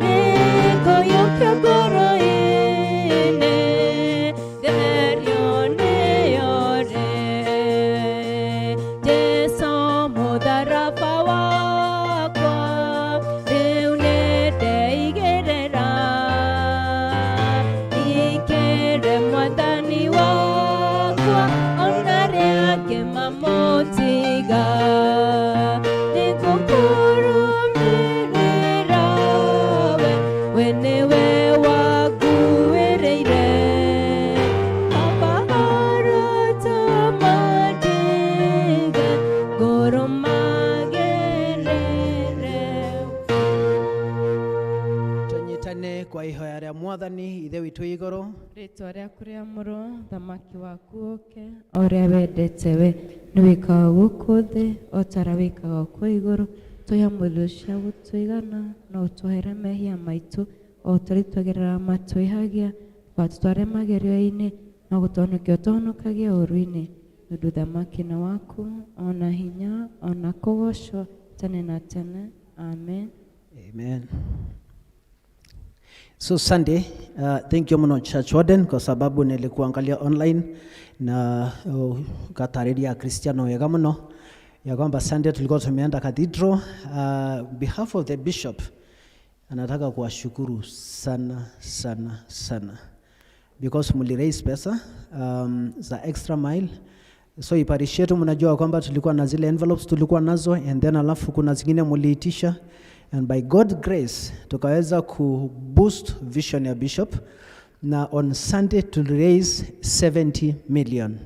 nĩngũiyũkia ngoro-inĩ therio nĩyo rĩ, Jesũ mũtharaba wakwa rĩu nĩndeigĩrĩra, Twĩtane kwa ihoya rĩa Mwathani Ithe witũ igũrũ. Rĩtwa rĩaku rĩamũrwo, thamaki waku ũke, o ũrĩa wendete we nĩ wĩkaga gũkũ thĩ o ta ũrĩa wĩkaga kũu igũrũ. Tũhe mũthĩ cia gũtũigana na ũtwohere mehia maitũ o ta ũrĩa twagĩrĩra matwĩhagia, ndũgatũtware magerio-inĩ no gũtũhonokia ũtũhonokagie ũũru-inĩ, nĩ ũndũ ũthamaki nĩ waku ona hinya ona kũgocwo tene na tene. Amen. Amen. So Sunday, thank you mno Church Warden kwa sababu nilikuangalia online na ukatariria Kristiano wega muno ya kwamba Sunday tulikuwa tumeenda cathedral. Behalf of the bishop anataka kuwashukuru sana sana sana because muli raise pesa za extra mile. So iparish yetu mnajua kwamba tulikuwa na zile envelopes tulikuwa nazo, and then alafu kuna zingine muliitisha, and by God grace tukaweza ku boost vision ya bishop, na on Sunday to raise 70 million.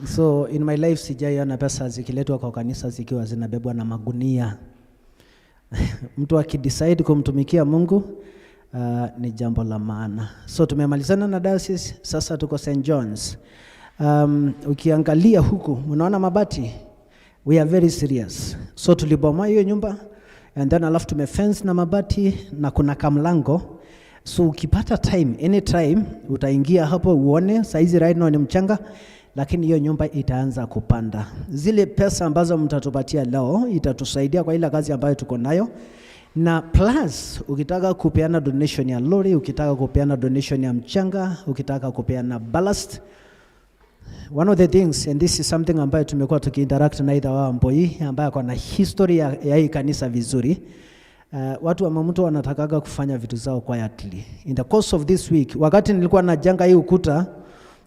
So in my life sijaiona pesa zikiletwa kwa kanisa zikiwa zinabebwa na magunia. Mtu akidecide kumtumikia Mungu ni jambo la maana. So tumemalizana na diocese, sasa tuko St. John's. Ukiangalia huku unaona mabati, we are very serious. So tulibomoa hiyo nyumba and then alafu tumefence na mabati na kuna kamlango. So ukipata time, anytime utaingia hapo uone, saizi right now ni mchanga, lakini hiyo nyumba itaanza kupanda. Zile pesa ambazo mtatupatia leo itatusaidia kwa ile kazi ambayo tuko nayo, na plus ukitaka kupeana donation ya lori, ukitaka kupeana donation ya mchanga, ukitaka kupeana ballast. One of the things, and this is something ambayo tumekuwa tukiinteract na either wa Mboi ambaye ako na history ya hii kanisa vizuri. Watu wa mtu wanatakaga kufanya vitu zao quietly. In the course of this week, wakati nilikuwa najenga hii ukuta,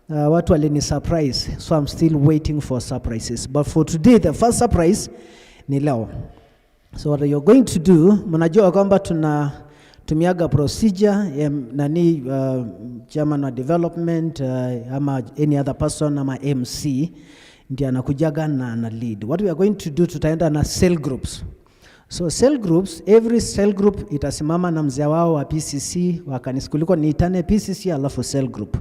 watu walini surprise, so I'm still waiting for surprises. But for today, the first surprise ni leo. So what you're going to do, mnajua kwamba tunatumiaga procedure ya nani, chairman wa development ama any other person ama MC ndiye anakujaga na ana lead. What we are going to do, tutaenda na cell groups. So cell groups, every cell group itasimama na mzee wao wa PCC wa kanisa, kuliko niitane PCC alafu cell group.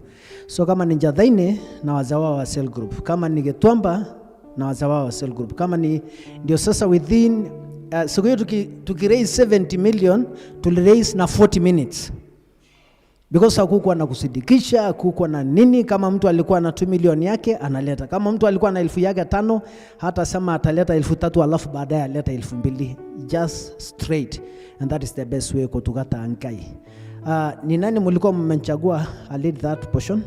So kama ni Njathaine na wazee wao wa cell group, kama ni Gitwamba na wazee wao wa cell group, kama ni ndio sasa within siku hiyo tuki raise 70 million, tuli raise na 40 minutes because hakukuwa na kusidikisha, hakukuwa na nini. Kama mtu alikuwa na 2 milioni yake analeta, kama mtu alikuwa na 5,000 hata sema ataleta 3,000 alafu baadaye aleta 2,000, just straight, and that is the best way kutukata ankai. Ni nani mlikuwa mmechagua a lead that portion?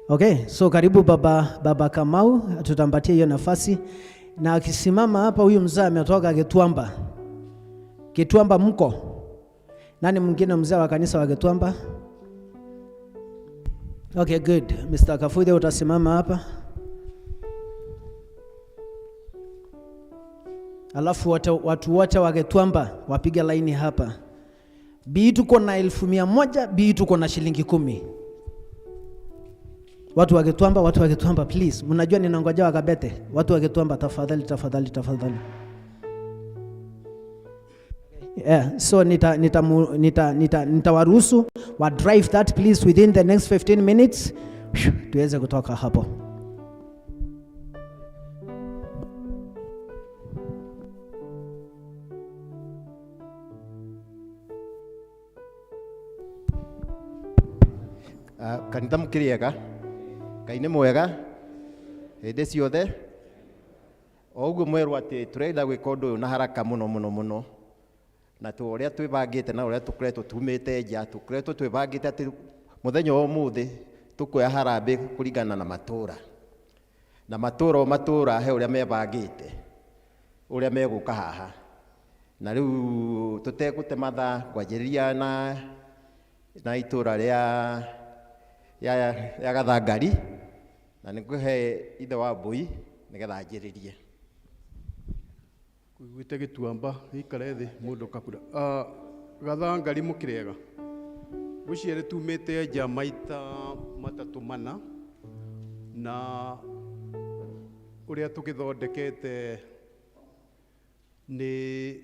Okay, so karibu baba Kamau, tutampatia hiyo nafasi, na akisimama hapa huyu mzee ametoka Gitwamba. Gitwamba mko? Nani mwingine mzee wa kanisa wa Gitwamba? Okay, good. Mr. Kafude utasimama hapa. Alafu watu wote wa Gitwamba wapige laini hapa. Bi tuko na 100,000, bi tuko na shilingi 10. Watu wa Gitwamba, watu wa Gitwamba please. Mnajua ninangoja wakabete. Watu wa Gitwamba tafadhali, tafadhali, tafadhali. Yeah, so nitawaruhusu wa drive that please within the next 15 minutes tuweze kutoka hapo. Kanitha mukiriega Ngai nĩ mwega hĩndĩ ciothe. O ũguo mwerwo atĩ tũrenda gwĩka ũndũ ũyũ na haraka mũno mũno mũno, na tu ũrĩa twĩbangĩte na ũrĩa tũkoretwo tumĩte nja, tũkoretwo twĩbangĩte atĩ mũthenya wa ũmũthĩ tũkuoya harambĩ kũringana na matũra, na matũra o matũra he ũrĩa mebangĩte ũrĩa megũka haha, na rĩu tũtegũte mathaa ngwanjĩrĩria na itũra rĩa ya Gathangari, na nĩngũhe ithe wa Mbui nĩgetha anjĩrĩrie. Kuiguĩte Gĩtuamba gĩikare thĩ mũndũ kabura. Gathangari mũkĩrega, ngwĩciria nĩtumĩte nja maita matatũ mana, na ũrĩa tũgĩthondekete Nĩ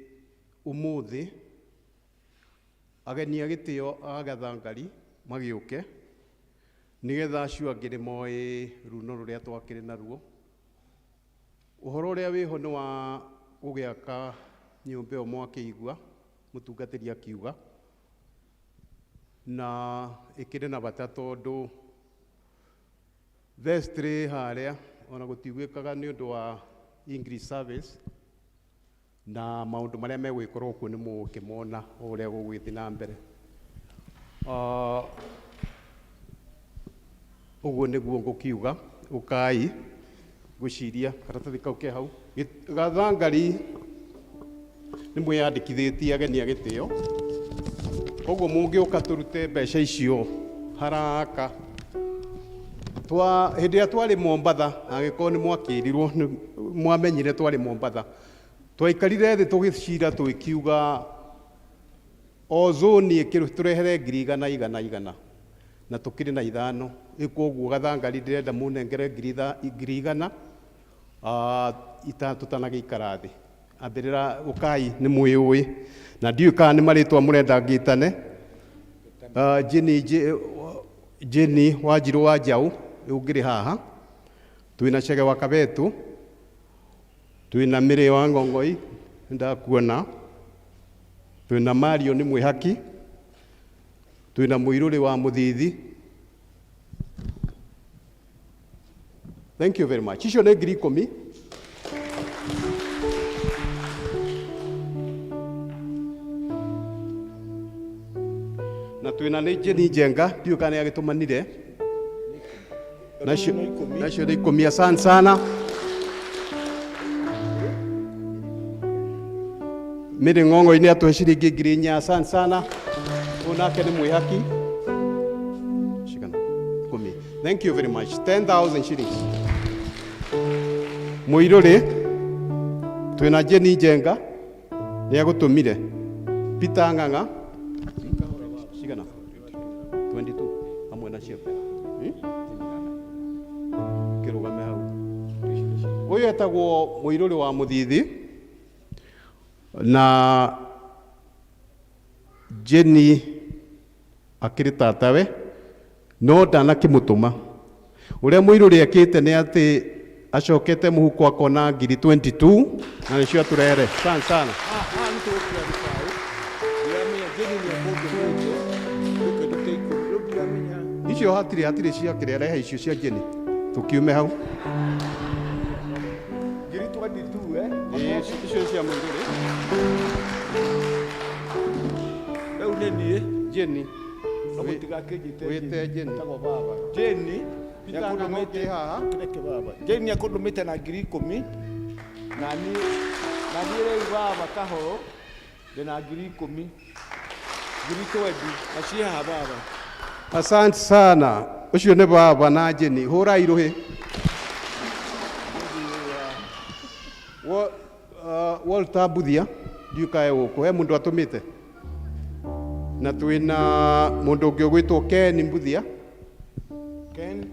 ũmũthĩ ageni a gĩtĩo a Gathangari magĩũke nĩgetha acio angĩ nĩ moĩ runo rũrĩa twakĩrĩ naruo. Ũhoro ũrĩa wĩho nĩ wa gũgĩaka nyũmba ĩyo mwakĩigua mũtungatĩri akiuga, na ĩkĩrĩ na bata tondũ vestry harĩa ona gũtiguĩkaga nĩ ũndũ wa English service na maũndũ marĩa megwĩkorwo kuo nĩ mũgũkĩmona o ũrĩa gũgũgĩthiĩ na mbere. Ũguo nĩguo ngũkiuga. Ũkai ngwĩciria karatathi kau ke hau. Gathangari nĩ mwĩyandĩkithĩtie ageni a gĩtĩo, koguo mũngĩũka tũrute mbeca icio haraka. Twa hĩndĩ ĩrĩa twarĩ Mombatha, angĩkorwo nĩ mwakĩrirwo mwamenyire twarĩ Mombatha, twaikarire thĩ tũgĩcira tũgĩkiuga o zoni ĩkĩtũrehere ngiri igana igana igana, na tũkĩrĩ na ithano. Koguo Gathangari ndĩrenda mũnengere ngiri igana tũtanagĩikara thĩ. Ambĩrĩra ũkai nĩ mwĩũĩ na ndiũĩ kana nĩ marĩtwa mũrenda ngĩtane. Jenny Wanjirũ wa Njaũ ũngĩrĩ haha, twĩna Chege wa Kabetũ, twĩna Mĩrĩ wa Ng'ong'oi ndakuona, twĩna Mario nĩ Mwĩhaki, twĩna Mũirũrĩ wa Mũthithi. Thank you very much. Icio nĩ ngiri ikũmi. Na twĩna nĩ Jenny Njenga, ndiũĩ kana nĩ agĩtũmanire. Nacio nĩ ikũmi. Asante sana. Mĩrĩ Ng'ong'oi nĩ atũhe ciringi ngiri inya. Asante sana. Ũyũ nake nĩ Mwĩhaki. Cigana? Ikũmi. Thank you very much. 10,000 shillings. Mũirũrĩ twĩna Jenny Njenga nĩ agũtũmire. Peter Ng'ang'a cigana? 22 hamwe nacio. Kĩrũgame hau. Ũyũ etagwo Mũirũrĩ wa Mũthithi na Jenny akĩrĩ tatawe no ndanakĩmũtũma. Ũrĩa Mũirũrĩ ekĩte nĩ atĩ acokete mũhuko akona ngiri 22 na nĩcio atũrehere. Asante sana. Haha nĩ tũgũkĩra gĩbaũ. Ndiramenya Jenny nĩ ekũndũmĩte tũke ndute ikũmi. Rĩu ndiramenya. Icio hatirĩ cia kĩrĩa, rehe icio cia Jenny tũkiume hau. Ngiri 22 eh? Ĩĩ, icio cia Mũirũrĩ. Rĩu nĩ niĩ. Jenny. No mũtigakĩnjĩte Wĩte Jenny. Etagwo baba. Jenny Peter Ng'ang'a ũkĩ haha. Reke baba. Jenny nĩekũndũmĩte na ngiri ikũmi. Na niĩ rĩu baba Kahoro ndĩna ngiri ikũmi. Ngiri 20 na ciĩ haha baba. Asante sana. Ũcio nĩ baba na Jenny. Hũrai rũhĩ. Walter Mbuthia ndiũĩ kana e gũkũ. He mũndũ atũmĩte. Na twĩna mũndũ ũngĩ ũgwĩtwo Ken Mbuthia. Ken.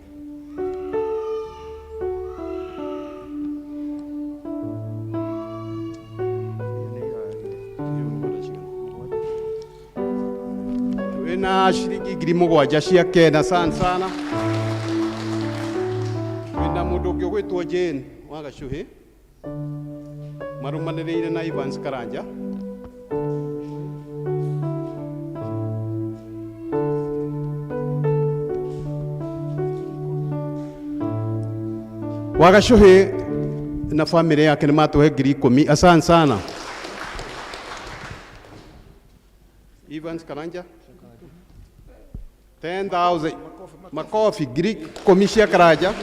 Twĩna ciringi ngiri mũgwanja cia Ken, asante sana. Twĩna mũndũ ũngĩ ũgwĩtwo Jane wa Gacuhĩ marũmanĩrĩire na Evans Karanja. Wa Gacuhĩ na famĩlĩ yake nĩ matũhe ngiri ikũmi, asante sana. Evans Karanja 10,000 makofi ngiri ikũmi cia Karanja.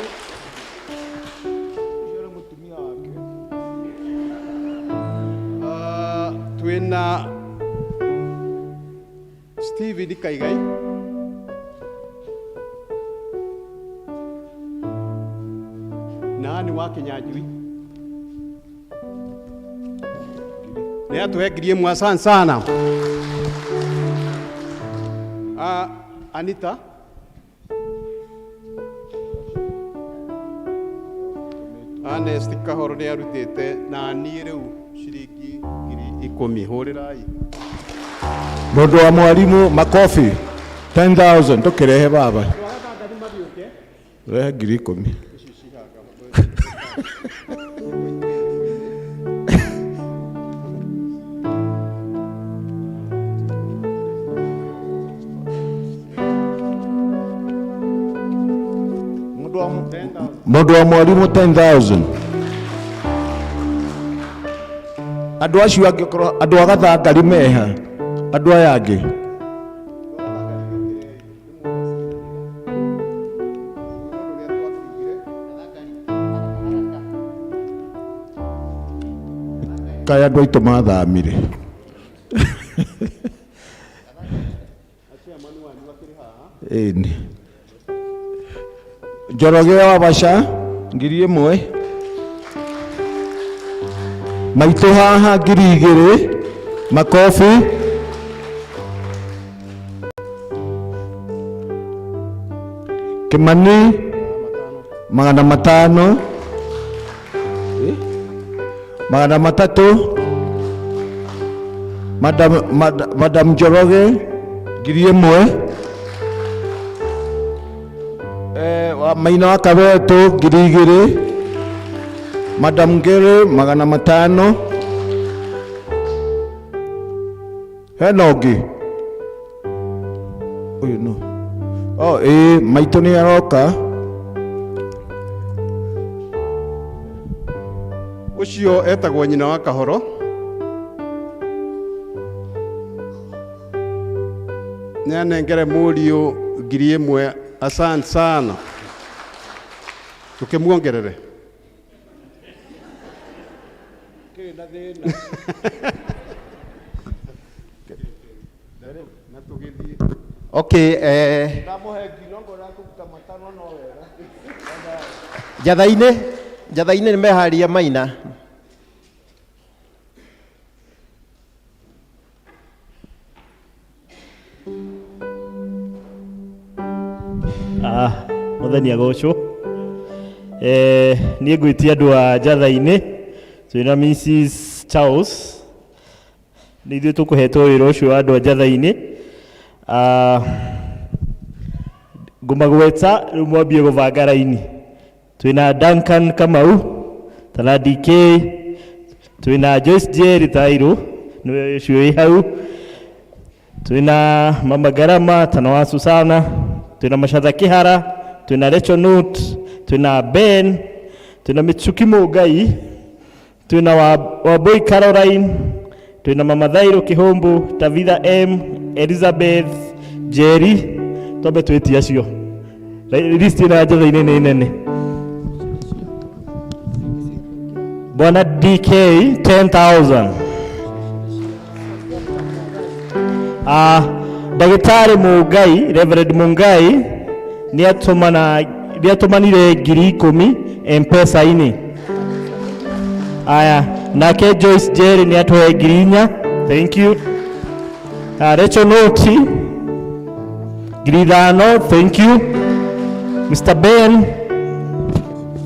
Twĩna Steven Kaigai. Na nĩ wa Kinyanjui. Nĩ atũhe ngiri ĩmwe, asante sana. Anita. Ernest Kahoro nĩ arutĩte na niĩ rĩu ciringi 10,000. Hũrĩrai. Mũndũ wa mwarimũ makobi 10,000 tũkĩrehe baba. Rehe 10,000. Mũndũ wa mwarimũ 10,000. Andũ acio angĩ okorwo andũ a gathangari meha andũ aya angĩ. Kaĩ andũ aitũ mathamire. Ĩni. Njoroge wa Baca 1,000. Maitũ haha 2,000. Makobi. Kimani 500. 300. Madam, Madam, Madam Njoroge 1,000. Wa Maina wa Kabeto 2,000. Madam Ngere 500. Hena ũngĩ ũyũ no. Oh, ĩĩ maitũ nĩ aroka. Ũcio etagwo nyina wa Kahoro. Nĩ anengere mũriũ 1,000. Asante sana. Tũkĩmuongerere. Okay, njatha-inĩ, njatha-inĩ nĩ meharia maina. Ah, Mwathani agocwo. Niĩ ngwĩtia andũ a njatha-inĩ twĩna Mrs Charles nĩ ithuĩ tũkũhetwo wĩra ũcio wa andũ a njatha-inĩ. Ah, ngũmagweta rĩu mwambie gũbanga raini. Twĩna Duncan Kamau tana DK, twĩna Joyce Jerry Thairũ nĩwe ũcio wĩ hau, twĩna Mama Garama tana wa Susana, twĩna Macatha Kĩhara, twĩna Rachel Note, twĩna Ben, twĩna Mitsuki Mũngai, twĩna Wambui Caroline, twĩna Mama Thairũ Kĩhũmbũ, Tabitha M, Elizabeth Jerry, twambe twĩtie acio. List ĩno ya njatha-inĩ nĩ nene. Bwana DK 10,000. Ah, Ndagĩtarĩ Mũngai, Reverend Mũngai nĩ atũmanire 10,000 M-Pesa-inĩ. Aya, nake Joyce Jerry nĩ atũhe 4,000. Thank you. Ah, Rachel Noti 5,000. Thank you. Mr. Ben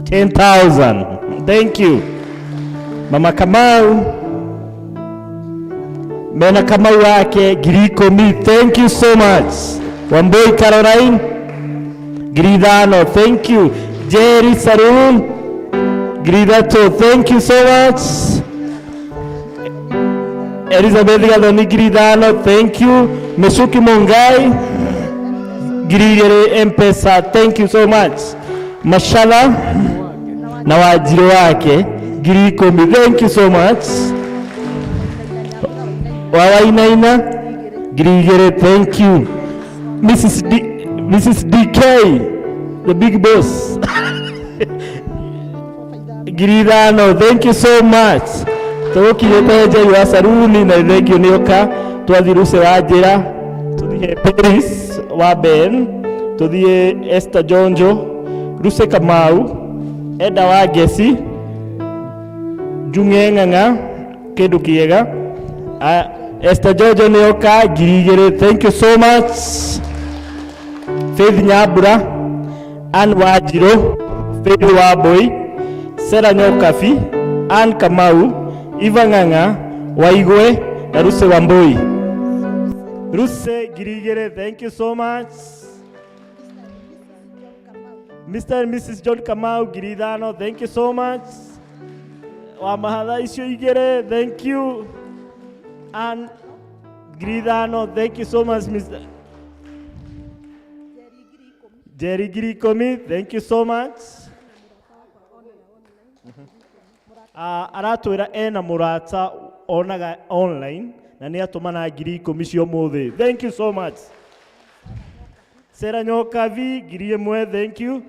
10,000. Thank you. Mama Kamau Mena Kamau wake 10,000. Thank you so much. Wambui Caroline 5,000. Thank you. Jerry Sarun 3,000. Thank you so much. Elizabeth Gathoni 5,000. Thank you. Meshuki Mungai 2,000 M-Pesa. Thank you so much. Mashala na Wanjirũ wake 10,000. Thank you so much. Wawainaina 2,000. Thank you. Mrs. D, Mrs. DK, the big boss. 5,000. Thank you so much. Tũgũkinyĩte Njeri wa Saruni na thank you nĩ ũka. Twathiĩ Lucy wa Njĩra, tũthiĩ Paris wa Ben, tũthiĩ Esther Jonjo, Lucy Kamau, Eda wa Ngeci, Njung'e Ng'ang'a, kĩndũ kĩega. Esther Jonjo nĩ oka 2,000. Thank you so much. Faith Nyambura, Ann Wanjirũ, Faith Wambui, Sarah Nyokabi, Ann Kamau, Eva Ng'ang'a, Waigwe na Ruse Wambui. Ruse 2,000, thank you so much. Mr. and Mrs. John Kamau 5,000, thank you so much. Wa mahatha icio 2, thank you. And 5,000, thank you so much, Mr. Jerry 10,000, thank you so much. Aratwĩra ena mũrata onaga online na nĩ atũmana 10,000 cia ũmũthĩ. Thank you so much. Sera Nyokavi 1,000, thank you.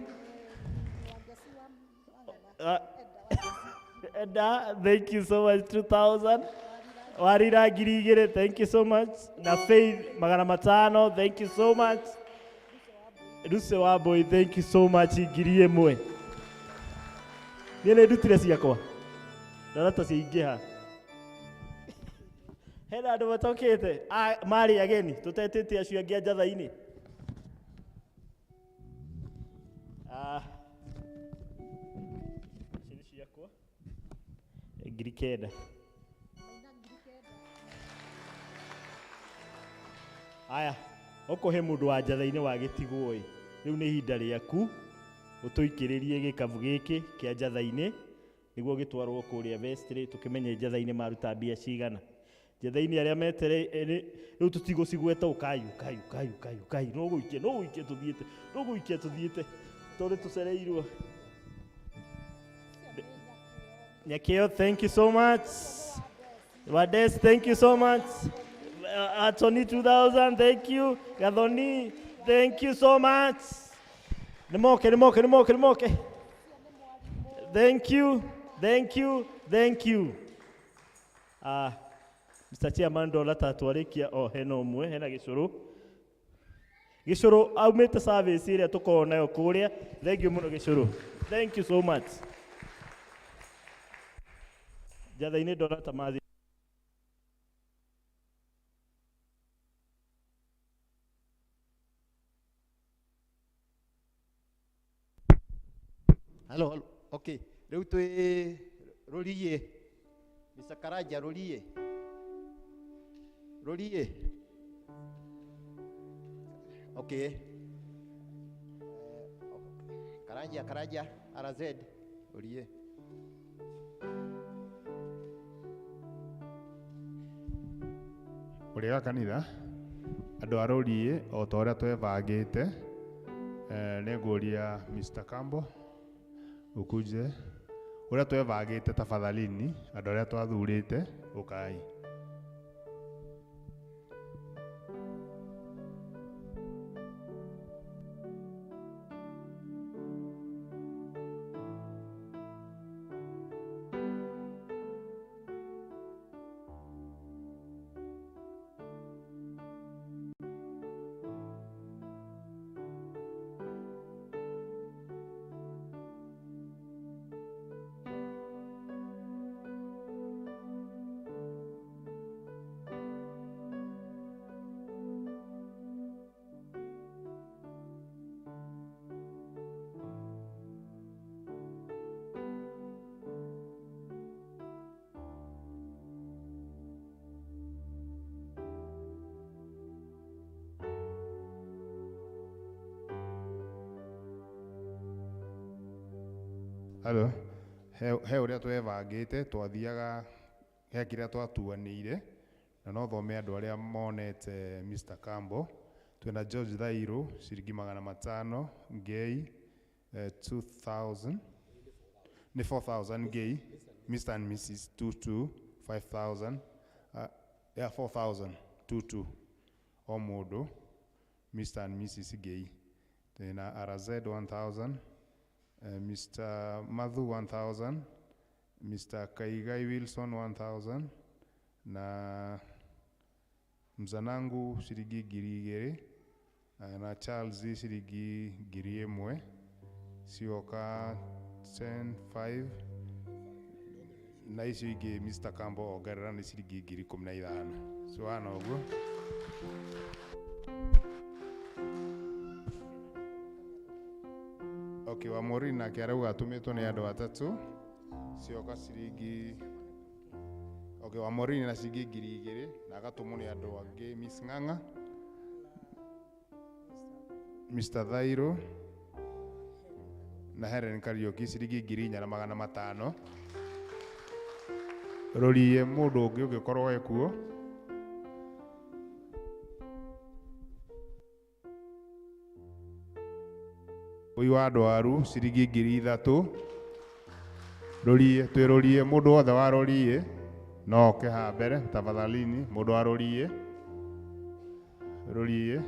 Eda, thank you so much, 2,000. Warira 2,000, thank you so much. Na Faith 500, thank you so much. Ruse Wambui, thank you so much, 1,000. Niĩ nĩ ndutire ciakwa. Ndona ta ciaingĩha. Hena andũ matokĩte marĩ ageni tũtetĩte acio angĩ a njatha-inĩ. Ici nĩ ciakwa 9,000. Aya, okorwo he mũndũ wa njatha-inĩ wa gĩtigwo ĩ, rĩu nĩ ihinda rĩaku ũtũikĩrĩrie gĩkabu gĩkĩ kĩa njatha-inĩ nĩguo gĩtwarwo kũrĩa vestry tũkĩmenye njatha-inĩ maruta mbia cigana. Njatha-inĩ arĩa metere rĩu tũtigũcigweta ũkai ũkai ũkai ũkai ũkai no gũikia no gũikia tũthiĩte no gũikia tũthiĩte tondũ tũcereirwo. Nyakeo, thank you so much. Wades, thank you so much. Atoni 2000, thank you. Gathoni, thank you so much. Nĩmoke nĩmoke nĩmoke nĩmoke. Thank you, thank you, thank you. Mr. Chairman ndona ta twarĩkia o hena ũmwe hena gĩcũrũ. Gĩcũrũ aumĩte service ĩrĩa tũkoragwo nayo kũrĩa. Thank you mũno gĩcũrũ. Thank you so much. Njatha-inĩ ndona ta mathi. Hello, hello. Okay. Rĩu twĩ Rũriĩ. Mr. Karanja Rũriĩ. Rũriĩ. Okay. Karanja, Karanja, RZ, Rũriĩ. Ũrĩa kanitha andũ a Rũriĩ o ta ũrĩa twebangĩte, nĩngũria Mr. Kambo ukuje ũrĩa twebangĩte tafadhalini andũ arĩa twathurĩte ũkai. Hello. He ũrĩa twebangĩte twathiaga he kĩrĩa twatuanĩire na no thome andũ arĩa monete Mr. Kambo. Twĩna George Thairũ ciringi 500 ngei 2000 nĩ 4000 ngei, Mr. and Mrs. 22 5000 yeah 4000 22 o mũndũ Mr. and Mrs. ngei. Twĩna RZ 1000, Mr. Madhu 1000, Mr. Kaigai Wilson 1000 na Mzanangu ciringi 2,000 na Charles ciringi 1,000 cioka 10 5 na icio ingĩ Mr. Kambo ongerera nĩ ciringi 15,000. So hana ũguo. Okay, wa Maureen nake arauga atũmĩtwo nĩ andũ atatũ cioka ciringi Okay, wa Maureen na ciringi 2000 na agatũmwo nĩ andũ angĩ Miss Ng'ang'a, Mr. Thairo na Helen Kariuki ciringi 4500. Rũriĩ mũndũ ũngĩ ũngĩkorwo ekuo. Ũyũ wa ndwaru ciringi 3000. Rũriĩ twĩ rũriĩ mũndũ wothe wa rũriĩ no oke haha mbere tafadhalini, mũndũ wa rũriĩ rũriĩ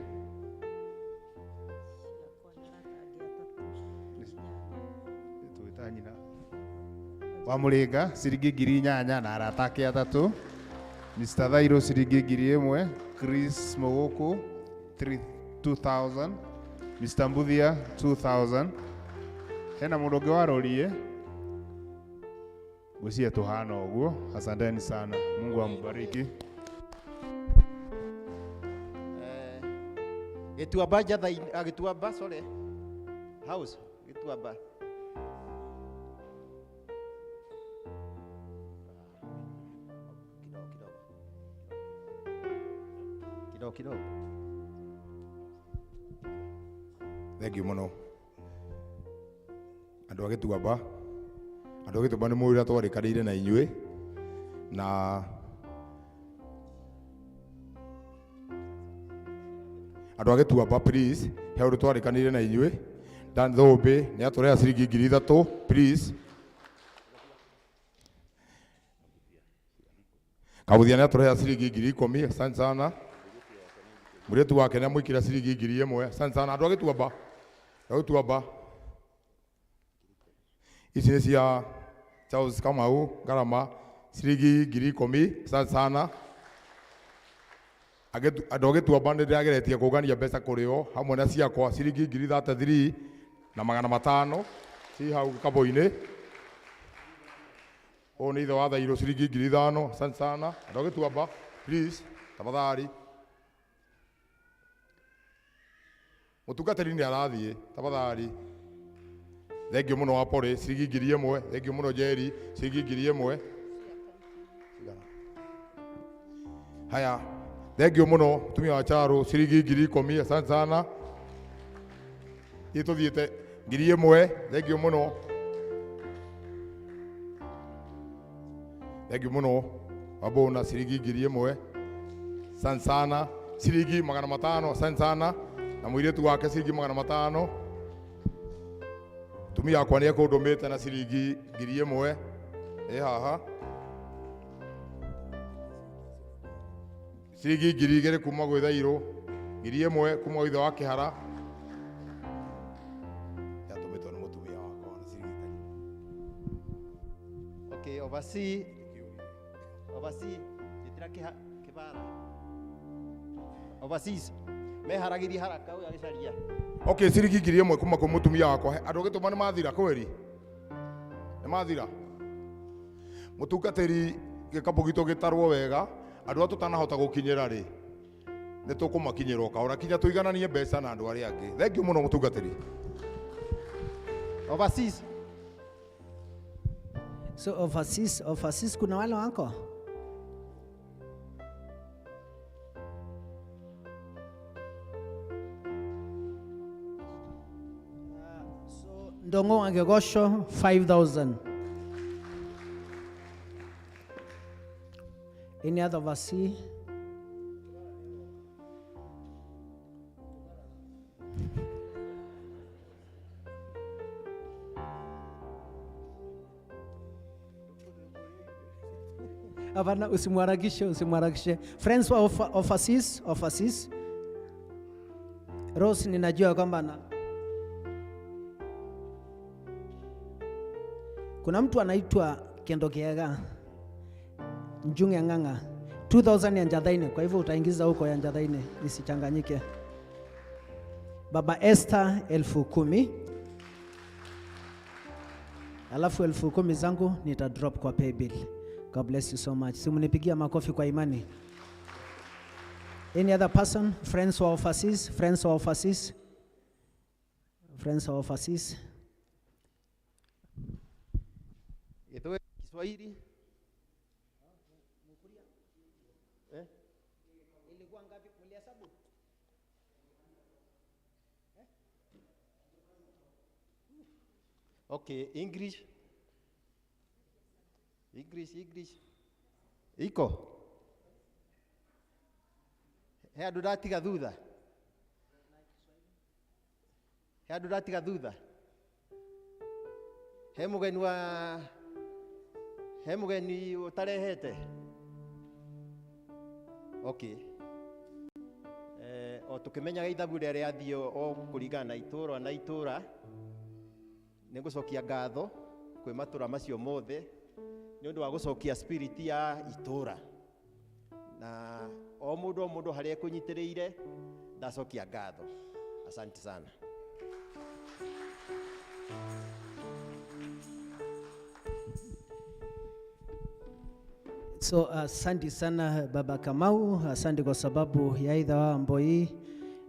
twĩta nyina wa Mũrĩnga ciringi 8000 na arata ake atatũ. Mr. Thairo ciringi 1000, Chris Mũgũkũ 2000, Mr. Mbuthia 2000. Hena mũndũ ũngĩ wa rũriĩ? Ngwĩciria tũhana ũguo. Asanteni sana, Mungu ambariki. Gĩtuamba njatha-inĩ, Gĩtuamba, sorry. House, Gĩtuamba. Kidogo kidogo. Thank you mũno andũ a Gĩtuamba. Andũ a Gĩtuamba nĩ mũĩ ũrĩa twarĩkanĩire na inyuĩ na andũ a Gĩtuamba, please, he ũndũ twarĩkanĩire na inyuĩ. Dan Thũmbĩ nĩ atũreha ciringi 3000, please. Kabuthia nĩ atũreha ciringi 10,000, asante sana. Mũirĩtu wake nĩ amũikĩra ciringi 1000, asante sana. Andũ a Gĩtuamba, andũ a Gĩtuamba, ici nĩ cia Charles Kamau Ngarama ciringi 10,000, asante sana. Andũ a Gĩtuamba nĩ ndĩrageretie kũngania mbeca kũrĩ o hamwe na ciakwa ciringi 33,500 ci hau gĩkabũ-inĩ. Ũyũ nĩ ithe wa Thairũ ciringi 5000, asante sana. Andũ a Gĩtuamba, please, tafadhali. Mũtungatĩri nĩ arathiĩ, tafadhali. Thank you mũno wa Pole ciringi 1000, thank you mũno Jerry ciringi 1000. Haya, thank you mũno mũtumia wa Charo ciringi 10,000, asante sana. Ithuĩ tũthiĩte 1000, thank you mũno. Thank you mũno Wabona ciringi 1000, asante sana. Ciringi 500, asante sana. Na mũirĩtu wake ciringi 500. Tumia akwa nĩ ekũndũmĩte na ciringi 1000 ĩ haha. Ciringi 2000 kuma gwĩ Thairũ, 1000 kuma gwĩ ithe wa Kĩhara. Yatũmĩtwo nĩ mũtumia wakwa na ciringi 10. Okay, oversee. Oversee. Gĩtira kĩbara. Overseas. Meharagĩria haraka ũyũ agĩcaria. Okay, ciringi 1000 kuma kwĩ mũtumia wakwa. Andũ gĩtũma nĩ mathira kweri? Nĩ mathira? Mũtungatĩri gĩkabũ gitũ gĩtarwo wega, andũ arĩa tũtanahota gũkinyĩra rĩ, nĩ tũkũmakinyĩra o kahora kinya tũigananie mbeca na andũ arĩa angĩ. Thank you mũno mũtungatĩri. Overseas. So overseas, overseas kuna wale wako? So Ndongo Angegosho 5000. Any other overseas? Hapana, usimharakishe, usimharakishe. Friends wa overseas, overseas. Rose, ninajua kwamba na kuna mtu anaitwa Kendo Kiega Njunge Ng'ang'a 2000 ya Njathaine, kwa hivyo utaingiza huko ya Njathaine isichanganyike. Baba Esther 10,000. Alafu 10,000 zangu nita drop kwa paybill. God bless you so much. Simunipigia makofi kwa imani. Any other person? Friends wa overseas? Friends wa overseas? Friends wa overseas? Gĩtũĩ Kiswahili. Eh? Ilikuwa ngapi? Mlihesabu? Okay, English. English, English. Iko. He andũ ndatiga thutha. He andũ ndatiga thutha. He mũgeni wa he mũgeni ũtarehete. Okay. Eh, o tũkĩmenyaga ithabu rĩrĩa rĩathiĩ o kũringana na itũra na itũra nĩ ngũcokia ngatho kwĩ matũra macio mothe nĩ ũndũ wa gũcokia spirit ya itũra na o mũndũ o mũndũ harĩa ekũnyitĩrĩire ndacokia ngatho. Asante sana. So asante sana Baba Kamau, asante kwa sababu ya idha wa Mboi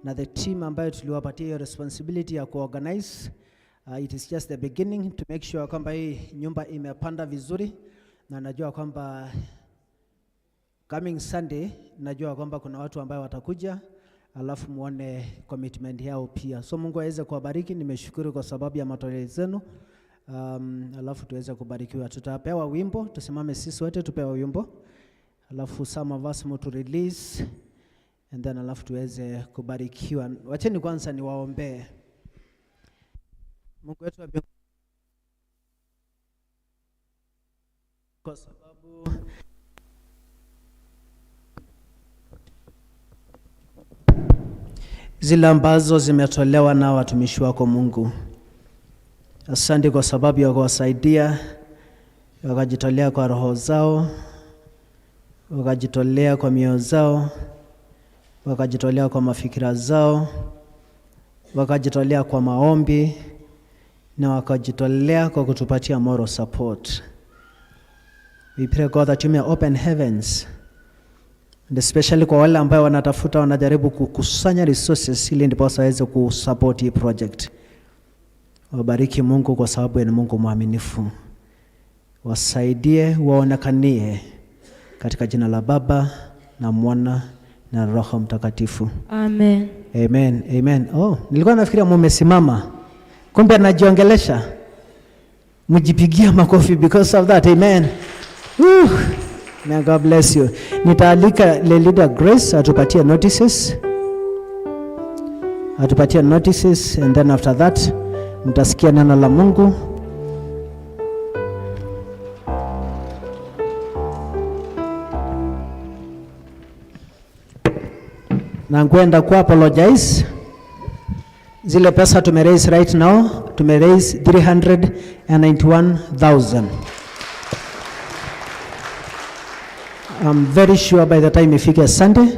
na the team ambayo tuliwapatia hiyo responsibility ya kuorganize. It is just the beginning to make sure kwamba hii nyumba imepanda vizuri, na najua kwamba coming Sunday, najua kwamba kuna watu ambayo watakuja, alafu muone commitment yao pia. So Mungu aweze kuwabariki. Nimeshukuru kwa sababu ya matoleo zenu. Alafu tuweze kubarikiwa. Tutapewa wimbo, tusimame sisi wote tupewe wimbo, alafu some of us mtu release and then alafu tuweze kubarikiwa. Wacheni kwanza niwaombee. Mungu wetu wa mbinguni, kwa sababu zile ambazo zimetolewa na watumishi wako Mungu, asante kwa sababu ya kuwasaidia, wakajitolea kwa roho zao, wakajitolea kwa mioyo zao, wakajitolea kwa mafikira zao, wakajitolea kwa maombi na wakajitolea kwa kutupatia moral support. We pray God that you may open heavens and especially kwa wale ambao wanatafuta wanajaribu kukusanya resources ili ndiposa waweze kusupport hii project. Wabariki Mungu kwa sababu ni Mungu mwaminifu. Wasaidie, waonekanie katika jina la Baba na Mwana na Roho Mtakatifu. Amen. Amen, amen. Oh, nilikuwa nafikiria mumesimama. Kumbe najiongelesha. Mjipigia makofi because of that. Amen. Woo. May God bless you. Nitaalika Lelida Grace atupatie notices. Atupatie notices and then after that mtasikia neno la Mungu. Na ngwenda ku apologize zile pesa tumeraise right now, tumeraise 391,000. I'm very sure by the time ifike Sunday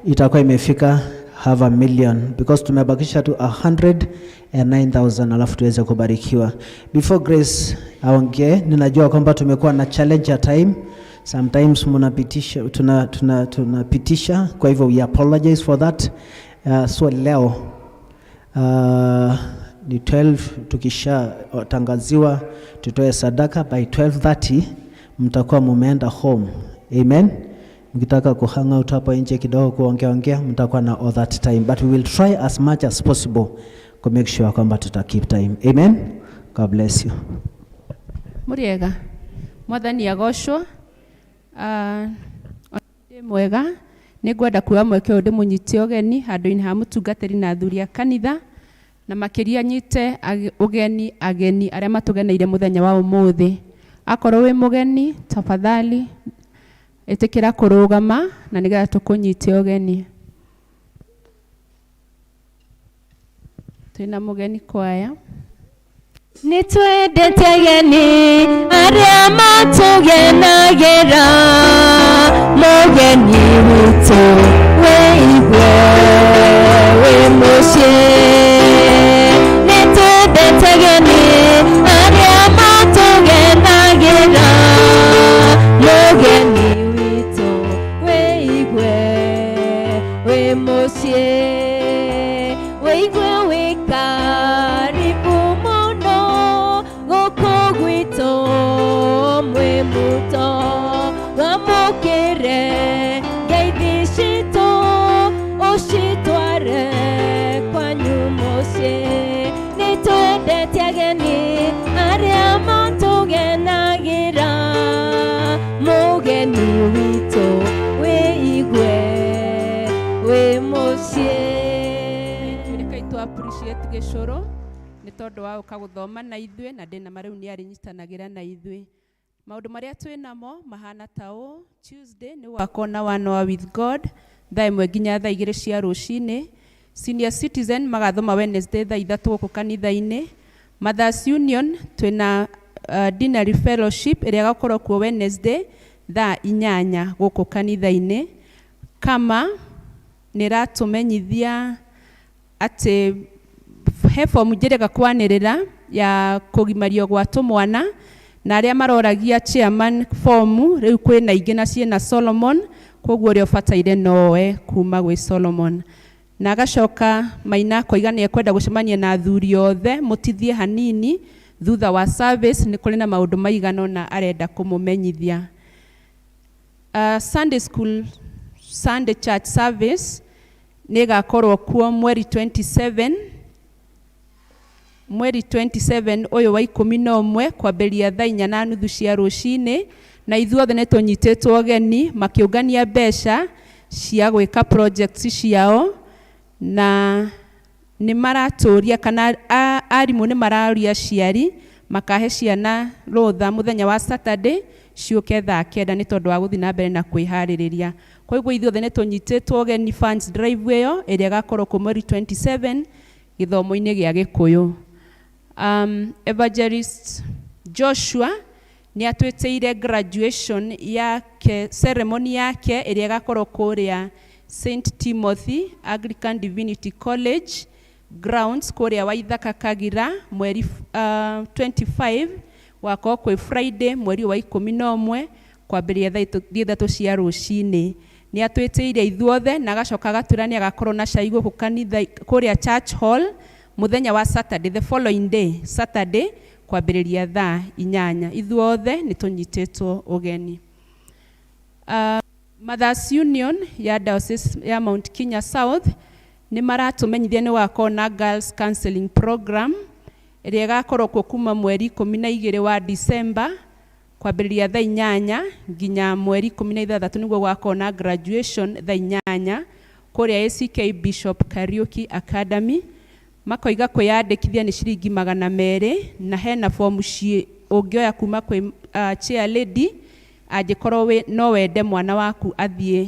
itakuwa imefika half a million because tumebakisha tu 109,000 alafu tuweze kubarikiwa. Before Grace aongee, ninajua kwamba tumekuwa na challenge ya time. Sometimes mnapitisha tuna, tuna, tunapitisha, kwa hivyo we apologize for that. So leo ni 12 tukisha tangaziwa tutoe sadaka by 12:30 mtakuwa mumeenda home. Amen. Mkitaka ku hang out hapo nje kidogo kuongea ongea, mtakuwa na all that time, but we will try as much as possible to make sure kwamba tuta keep time. Amen. God bless you. Muriega mwathani agocwo. Ah, ndĩ mwega nĩ ngwenda kuoya mweke ũyũ ndĩmũnyite ũgeni handũ-inĩ ha mũtungatĩri na athuri a kanitha na makĩria nyite ũgeni ageni arĩa matũgeneire mũthenya wa ũmũthĩ. Akorwo wĩ mũgeni tafadhali ĩtĩkĩra kũrũgama na nĩgetha tũkũnyite ũgeni. Twĩna mũgeni kwaya. Nĩ twendete ageni arĩa matũgenagĩra, mũgeni witũ wĩigue wĩ mũciĩ. Nĩ twendete ageni arĩa matũgenagĩra, mũgeni witũ wĩigue wĩ mũciĩ. Wĩigue wĩ karibu mũno gũkũ gwitũ mwĩ mũto, wamũkĩre ngeithi. Gĩcũrũ nĩ tondũ wa gũka gũthoma na ithuĩ na ndĩna ma rĩu nĩ arĩnyitanagĩra na ithuĩ. Maũndũ marĩa twĩ namo mahana ta ũũ: Tuesday nĩ gũgakorwo na One Hour with God thaa 1 nginya thaa 2 cia rũcinĩ. Senior Citizen magathoma Wednesday thaa 3 gũkũ kanitha-inĩ. Mothers Union twĩna Deanery Fellowship ĩrĩa ĩgakorwo kuo Wednesday thaa 8 gũkũ kanitha-inĩ. Kama nĩ ĩratũmenyithia atĩ he fomu njĩrĩga kwanĩrĩra ya kũgimario gwa tũmwana, na arĩa maroragia chairman fomu rĩu kwĩna ingĩ na ciĩna Solomon, koguo ũrĩa ũbataire noe kuma gwĩ Solomon. Na agacoka Maina akoiga nĩ ekwenda gũcemania na athuri othe mũtithie hanini thutha wa service, nĩ kũrĩ na maũndũ maigana ũna arenda kũmũmenyithia. Sunday school, Sunday church service nĩ ĩgakorwo kuo mweri 27, mweri 27 ũyũ wa 11 kwambĩrĩria thaa 4:30 cia rũcinĩ, na ithuothe nĩ tũnyitĩtwo ũgeni makĩũngania mbeca cia gwĩka projects ciao, na nĩ maratũria kana arimũ nĩ maraũria aciari makahe ciana rũtha mũthenya wa Saturday ciũke thaa 9 nĩ tondũ wa gũthiĩ na mbere na kwĩharĩrĩria. Koguo ithuothe nĩ tũnyitĩtwo ũgeni funds drive ĩyo ĩrĩa ĩgakorwo kuo mweri 27 gĩthomo-inĩ gĩa Gĩkũyũ. Evangelist Joshua nĩ atwĩtĩire graduation yake, ceremony yake ĩrĩa ĩgakorwo kũrĩa St Timothy Anglican Divinity College grounds kũrĩa Waithaka Kagira mweri 25, gwakorwo kwĩ Friday mweri wa 11 kwambĩrĩria thaa 3 cia rũcinĩ. Nĩ atwĩtĩire ithuothe na agacoka agatwĩra nĩ agakorwo na cai gũkũ kanitha kũrĩa church hall mũthenya wa Saturday, the following day Saturday kwambĩrĩria thaa 8. Ithuothe nĩ tũnyitĩtwo ũgeni. Mothers Union ya Diocese ya Mount Kenya South nĩ maratũmenyithia nĩ gũgakorwo na Girls Counseling Program ĩrĩa ĩgakorwo kuo kuma mweri 12 wa December kwambĩrĩria thaa 8 nginya mweri 16 nĩguo gũgakorwo na graduation thaa 8 kũrĩa ACK Bishop Kariuki Academy. Makoiga kwĩyandĩkithia nĩ ciringi 200 na hena fomu ũngĩoya kuma kwĩ chair lady angĩkorwo no wende mwana waku athiĩ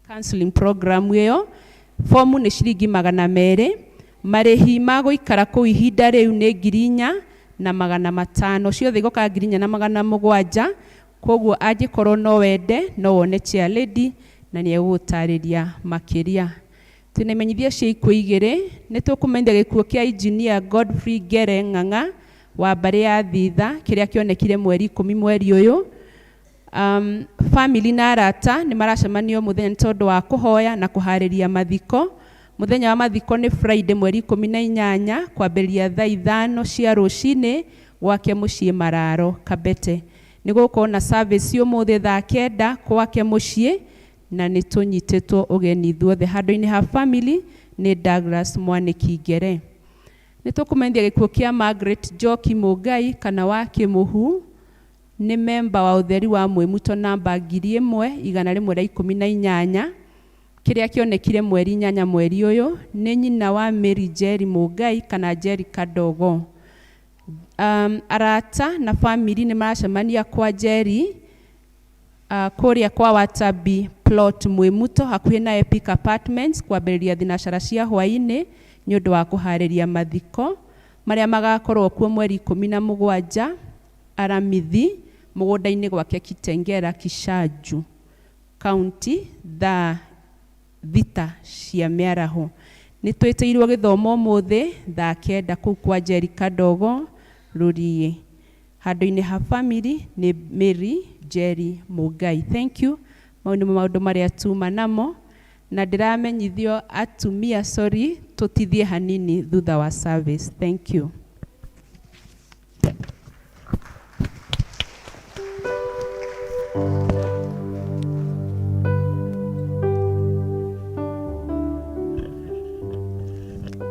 counseling program ĩyo. Fomu nĩ ciringi 200. Marĩhi ma gũikara kũu ihinda rĩu nĩ 4,500, ciothe igoka 4,700. Koguo angĩkorwo no wende no wone chair lady na nĩ egũgũtarĩria makĩria. Twĩna imenyithia cia ikuũ 2. Nĩ tũkũmenyithia gĩkuũ kĩa engineer Godfrey Ngere Ng'ang'a wa mbarĩ ya Thitha kĩrĩa kĩonekire mweri 10 mweri ũyũ. Family na arata nĩ maracemanio mũthenya nĩ tondũ wa kũhoya na kũharĩria mathiko. Mũthenya wa mathiko nĩ Friday mweri 18 kwambĩrĩria thaa 5 cia rũcinĩ gwake mũciĩ Mararo Kabete. Nĩ gũgũkorwo na service ũmũthĩ thaa 9 gwake mũciĩ na nĩ tũnyitĩtwo ũgeni ithuothe. Handũ-inĩ ha family nĩ Douglas Mwanĩki Ngere. Nĩ tũkũmenyithia gĩkuũ kĩa Margaret Njoki Mũngai kana wa Kĩmũhu, nĩ memba wa ũtheri wa Mwĩmuto namba 1118 kĩrĩa kĩonekire mweri 8 mweri ũyũ. Nĩ nyina wa Mary Njeri Mũngai kana Njeri Kadogo. Arata na family nĩ maracemania kwa Njeri kũrĩa kwa Watabi plot Mwĩmuto hakuhĩ na Epic Apartments kwambĩrĩria thinacara cia hwaĩ-inĩ nĩ ũndũ wa kũharĩria mathiko marĩa magakorwo kuo mweri 17 Aramithi mũgũnda-inĩ gwake Kitengela Kishanju County thaa 6 cia mĩaraho. Nĩ twĩtĩirwo gĩthomo ũmũthĩ thaa 9 kũu kwa Njeri Kadogo Rũriĩ. Handũ-inĩ ha family nĩ Mary Njeri Mũngai. Thank you. Mau nĩmo maũndũ marĩa tuma namo na ndĩramenyithio atumia, sorry, tũtithie hanini thutha wa service. Thank you.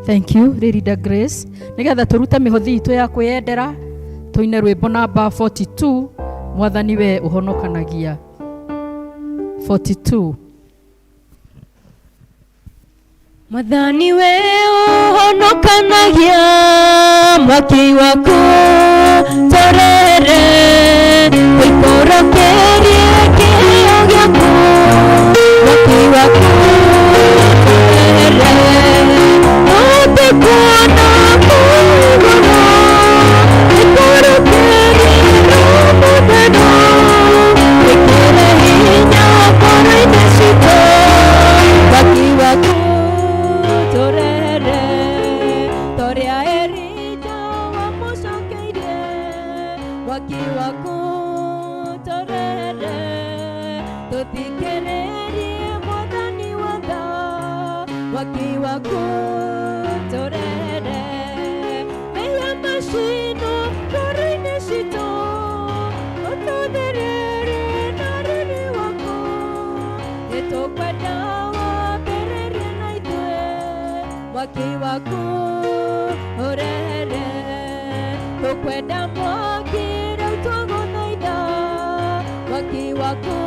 Thank you, Lady Grace. Nigetha tũrute mĩhothi itũ ya kwĩyendera, tũine rwĩmbo namba 42, Mwathani we ũhonokanagia. 42. Mwathani we Ũhonokanagia mwaki waku tũrere ũikũrũkĩrie kĩheo gĩaku mwaki waku tũrere tũhote kuona kũu igũrũ ũikũrũkĩrie Roho Mũtheru wĩkĩre hinya ngoro-inĩ citũ mwaki waku tũrere toria Elija wamũcokeirie mwaki waku tũrere tũthikĩrĩrie mwathani wa tha mwaki waku tũrere mehia macinwo ngoro-inĩ citũ ũtũtherere na riri waku nĩtũkwenda wambĩrĩrie na ithuĩ mwaki waku ũrehere tũkwenda mwaki rĩu tũgũthaitha mwaki waku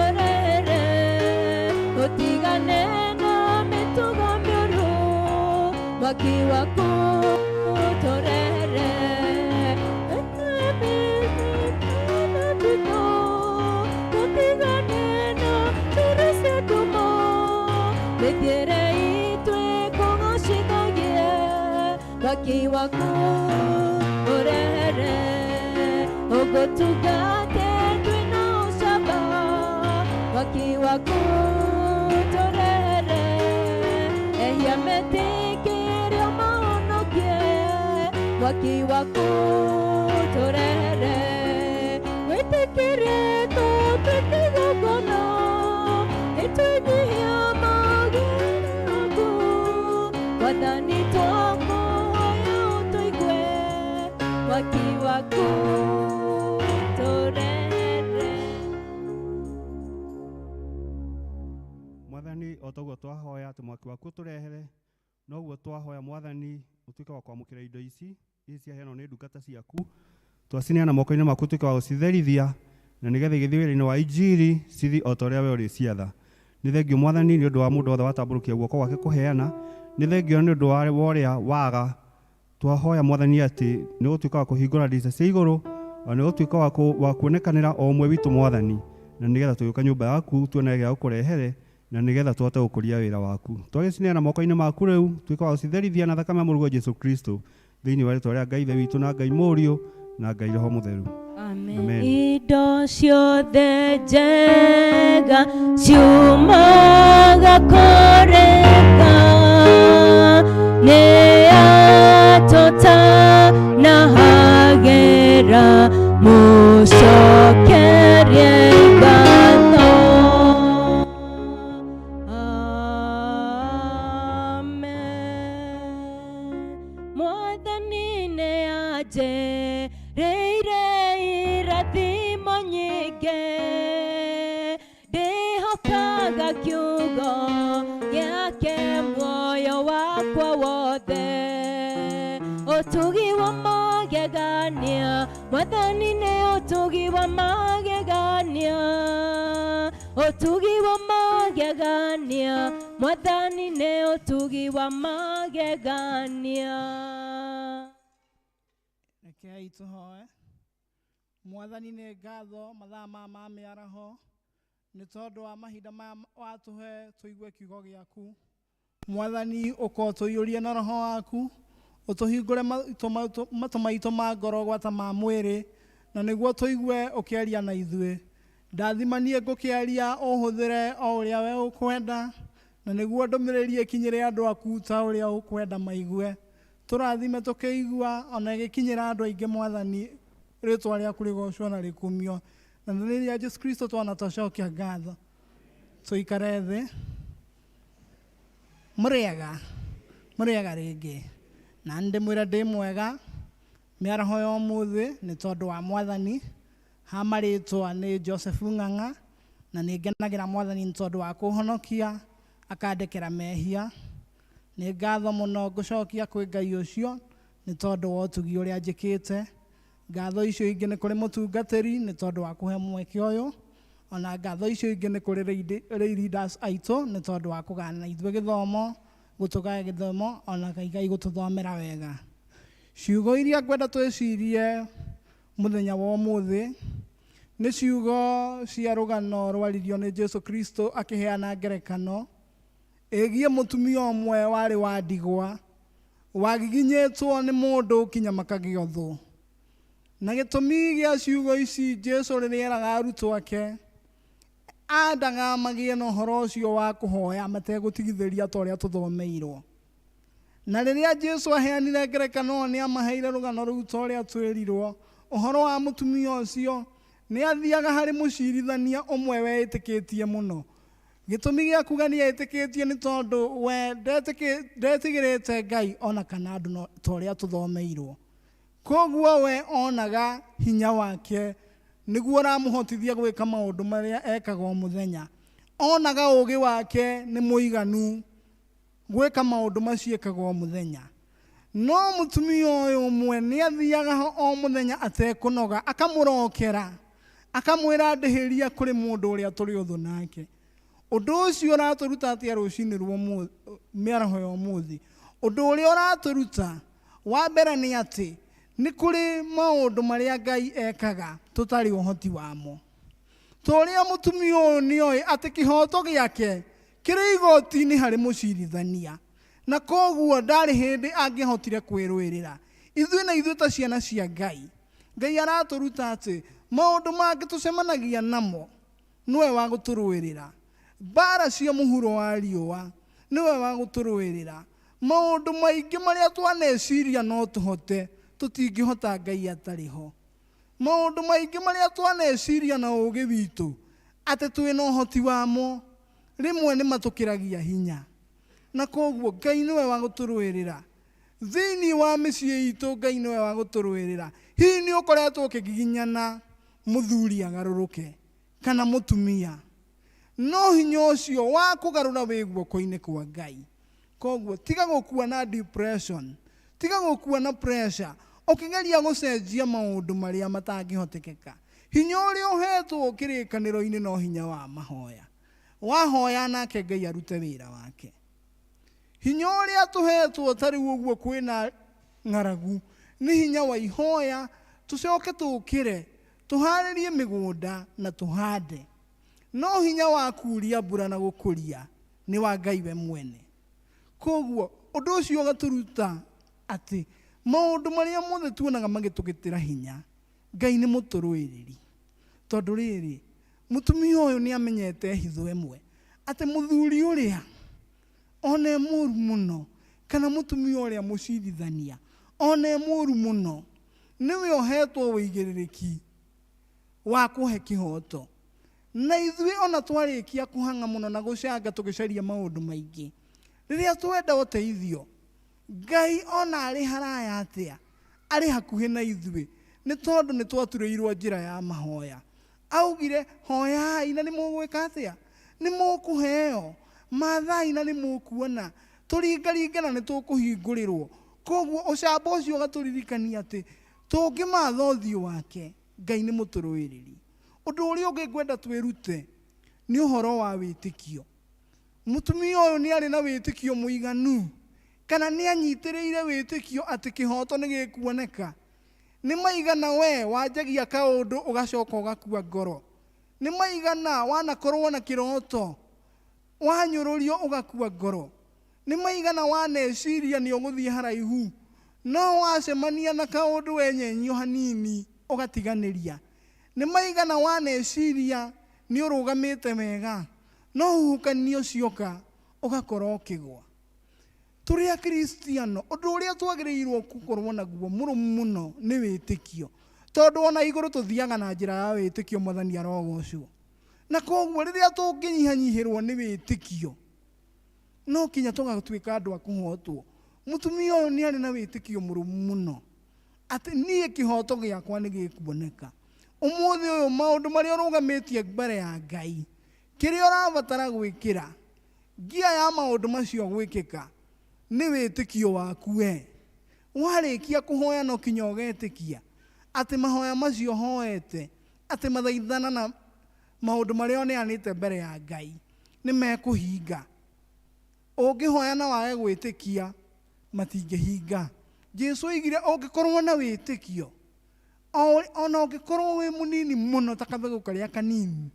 ũrehere ũtigane na mĩtugo mĩũru mwaki waku tũrehere tũtigane na njĩra cia nduma mĩthiĩre itũ ĩkũgocithagie mwaki waku ũrehere ũgũtungate twĩna ũcamba mwaki waku tũrehere ehia metĩkĩre ũmahonokie mwaki waku tũrehere wĩtĩkĩre tũtuĩke igongona nĩtwĩnyihia magũrũ maku mwathani twakũhoya ũtũigue mwaki waku tũrehere. Mwathani o toguo twahoya atĩ mwaki waku ũtũrehere noguo twahoya mwathani ũtuĩke wa kwamũkĩra indo ici ici ciaheanwo nĩ ndungata ciaku twacineana moko-inĩ maku ũtuĩke wa gũcitherithia na nĩgetha igĩthiĩ wĩra-inĩ wa injiri cithi o ta ũrĩa we ũrĩciatha. Nĩ thengio mwathani nĩ ũndũ wa mũndũ wothe watambũrũkia guoko gwake kũheana, nĩ thengio nĩ ũndũ wa ũrĩa waga. Twahoya mwathani atĩ nĩ ũgũtuĩka wa kũhingũra ndirica cia igũrũ ona nĩ ũgũtuĩka wa kuonekanĩra o ũmwe witũ mwathani na nĩgetha tũgĩũka nyũmba yaku tuone gĩa gũkũrehere na nĩgetha tũhote gũkũria wĩra waku. Twagĩcineana moko-inĩ maku rĩu tuĩka wa gũcitherithia na thakame ya mũrũguo Jesu Kristo thĩinĩ wa rĩtwa rĩa Ngai Ithe witũ na Ngai Mũriũ na Ngai Roho Mũtheru. Amen. Indo ciothe njega ciumaga kũrĩ Ngai nĩ atũtanahagĩra mũcokerie ngatho. Amen. Mwathani nĩ anjĩrĩire irathimo nyingĩ ndĩhokaga kiugo gĩake muoyo wakwa wothe ũtugi wa magegania mwathani nĩ ũtugi wa magegania ũtugi wa magegania mwathani nĩ ũtugi wa magegania. Rekei tũhoe. Mwathani nĩ ngatho mathaa maya ma mĩaraho nĩ tondũ wa mahinda maya watũhe tũigue kiugo gĩaku. Mwathani ũka ũtũiyũrie na roho waku ũtũhingũre matũ maitũ ma ngoro gwata ma mwĩrĩ na nĩguo tũigue ũkĩaria na ithuĩ. Ndathima niĩ ngũkĩaria ũhũthĩre o ũrĩa we ũkwenda na nĩguo ndũmĩrĩri ĩkinyĩre andũ aku ta ũrĩa ũkwenda maigue. Tũrathime tũkĩigua ona ĩgĩkinyĩra andũ aingĩ mwathani rĩtwa rĩaku rĩgocwo na rĩkumio na rĩrĩa Jesu Kristo twana twacokia ngatho. Tũikare thĩ. Mũrĩega mũrĩega rĩngĩ na nĩndĩmwĩra ndĩ mwega mĩaraho ya ũmũthĩ nĩ tondũ wa mwathani ha marĩtwa nĩ Joseph Ng'ang'a na nĩ ngenagĩra mwathani nĩ tondũ wa kũhonokia akandekera mehia. Nĩ ngatho mũno ngũcokia kwĩ Ngai ũcio nĩ tondũ wa ũtugi ũrĩa njĩkĩte. Ngatho icio ingĩ nĩ kũrĩ mũtungatĩri nĩ tondũ wa kũhe mweke ũyũ ona ngatho icio ingĩ nĩ kũrĩ lay leaders aitũ nĩ tondũ wa kũgana na ithuĩ gĩthomo Gũtũgaya gĩthomo ona Ngai gũtũthomera wega. Ciugo iria ngwenda twĩcirie mũthenya wa ũmũthĩ nĩ ciugo cia rũgano rwaririo nĩ Jesu Kristo akĩheana ngerekano ĩgiĩ mũtumia ũmwe warĩ wa ndigwa wagiginyĩtwo nĩ mũndũ kinya makagĩa ũthũ. Na gĩtũmi gĩa ciugo ici Jesu rĩrĩa eraga arutwo ake andaga magĩe na ũhoro ũcio wa kũhoya mategũtigithĩria ta ũrĩa tũthomeirwo. Na rĩrĩa Jesu aheanire ngerekano nĩ amaheire rũgano rũu ta ũrĩa twĩrirwo ũhoro wa mũtumia ũcio nĩ athiaga harĩ mũcirithania ũmwe weĩtĩkĩtie mũno. Gĩtũmi gĩa kuga nĩ etĩkĩtie nĩ tondũ we ndetigĩrĩte Ngai ona kana andũ ta ũrĩa tũthomeirwo. Koguo we onaga hinya wake nĩguo ũramũhotithia gwĩka maũndũ marĩa ekaga o mũthenya. Onaga ũũgĩ wake nĩ mũiganu gwĩka maũndũ macio ekaga o mũthenya. No mũtumia ũyũ ũmwe nĩ athiaga ho o mũthenya atekũnoga, akamũrokera, akamwĩra ndĩhĩria kũrĩ mũndũ ũrĩa tũrĩ ũthũ nake. Ũndũ ũcio ũratũruta atĩa rũcinĩ rwa mĩaraho ya ũmũthĩ? Ũndũ ũrĩa ũratũruta wa mbere nĩ atĩ nĩ kũrĩ maũndũ marĩa Ngai ekaga tũtarĩ ũhoti wamo. Ta ũrĩa mũtumia ũyũ nĩoĩ atĩ kĩhoto gĩake kĩrĩ igoti-inĩ harĩ mũcirithania, na koguo ndarĩ hĩndĩ angĩahotire kwĩrũĩrĩra. Ithuĩ na ithuĩ ta ciana cia Ngai, Ngai aratũruta atĩ maũndũ mangĩ tũcemanagia namo nĩwe wa gũtũrũĩrĩra. Mbara cia mũhuro wa riũa nĩwe wa gũtũrũĩrĩra. Maũndũ maingĩ marĩa twaneciria no tũhote, tũtingĩhota Ngai atarĩ ho. Maũndũ maingĩ marĩa twaneciria na ũũgĩ witũ atĩ twĩna ũhoti wamo, rĩmwe nĩ matũkĩragia hinya. Na koguo Ngai nĩwe wa gũtũrũĩrĩra. Thĩinĩ wa mĩciĩ itũ Ngai nĩwe wa gũtũrũĩrĩra. Hihi nĩ ũkoretwo ũkĩgiginyana mũthuri agarũrũke kana mũtumia? No hinya ũcio wa kũgarũra wĩ guoko-inĩ kwa Ngai. Koguo tiga gũkua na depression, tiga gũkua na pressure ũkĩgeria gũcenjia maũndũ marĩa matangĩhotekeka. Hinya ũrĩa ũhetwo kĩrĩkanĩro-inĩ no hinya wa mahoya. Wahoya nake Ngai arute wĩra wake. Hinya ũrĩa tũhetwo ta rĩu ũguo kwĩna ng'aragu nĩ hinya wa ihoya, tũcoke tũkĩre tũharĩrie mĩgũnda na tũhande. No hinya wa kuria mbura na gũkũria nĩ wa Ngai we mwene. Koguo ũndũ ũcio ũgatũruta atĩ maũndũ marĩa mothe tuonaga magĩtũgĩtĩra hinya, Ngai nĩ mũtũrũĩrĩri. Tondũ rĩrĩ, mũtumia ũyũ nĩ amenyete hitho ĩmwe, atĩ mũthuri ũrĩa ona e mũru mũno, kana mũtumia ũrĩa mũcirithania ona e mũru mũno, nĩwe ũhetwo ũigĩrĩrĩki wa kũhe kĩhoto. Na ithuĩ ona twarĩkia kũhang'a mũno na gũcanga tũgĩcaria maũndũ maingĩ, rĩrĩa twenda ũteithio, Ngai ona arĩ haraya atĩa, arĩ hakuhĩ na ithuĩ, nĩ tondũ nĩ twaturĩirwo njĩra ya mahoya. Augire, hoyai na nĩ mũgwĩka atĩa? Nĩ mũkũheo. Mathai na nĩ mũkuona. Tũringaringe na nĩ tũkũhingũrĩrwo. Koguo ũcamba ũcio ũgatũririkania atĩ tũngĩmatha ũthiũ wake, Ngai nĩ mũtũrũĩrĩri. Ũndũ ũrĩa ũngĩ ngwenda twĩrute nĩ ũhoro wa wĩtĩkio. Mũtumia ũyũ nĩ arĩ na wĩtĩkio mũiganu, kana nĩ anyitĩrĩire wĩtĩkio atĩ kĩhoto nĩ gĩkuoneka? Nĩ maigana we wanjagia kaũndũ ũgacoka ũgakua ngoro? Nĩ maigana wanakorwo na kĩroto wanyũrũrio ũgakua ngoro? Nĩ maigana waneciria nĩ ũgũthiĩ haraihu, no wacemania na kaũndũ wenyenyio hanini ũgatiganĩria? Nĩ maigana waneciria nĩ ũrũgamĩte wega, no huhũkanio cioka ũgakorwo ũkĩgwa? Tũrĩ Akristiano, ũndũ ũrĩa twagĩrĩirwo gũkorwo naguo mũrũmu mũno nĩ wĩtĩkio. Tondũ ona igũrũ tũthiaga na njĩra ya wĩtĩkio, Mwathani arogocwo. Na koguo rĩrĩa tũngĩnyihanyihĩrwo nĩ wĩtĩkio, no kinya tũgatuĩka andũ a kũhotwo. Mũtumia ũyũ nĩ arĩ na wĩtĩkio mũrũmu mũno atĩ niĩ kĩhoto gĩakwa nĩ gĩkuoneka. Ũmũthĩ ũyũ maũndũ marĩa ũrũgamĩtie mbere ya Ngai, kĩrĩa ũrabatara gwĩkĩra ngia ya maũndũ macio gwĩkĩka nĩ wĩtĩkio waku we. Warĩkia kũhoya no kinya ũgetĩkia atĩ mahoya macio hoete, atĩ mathaithana na maũndũ marĩa ũneanĩte mbere ya Ngai nĩ mekũhinga. Ũngĩhoya na wage gwĩtĩkia matingĩhinga. Jesu oigire ũngĩkorwo na wĩtĩkio ona ũngĩkorwo wĩ mũnini mũno ta kabegũ karĩa kanini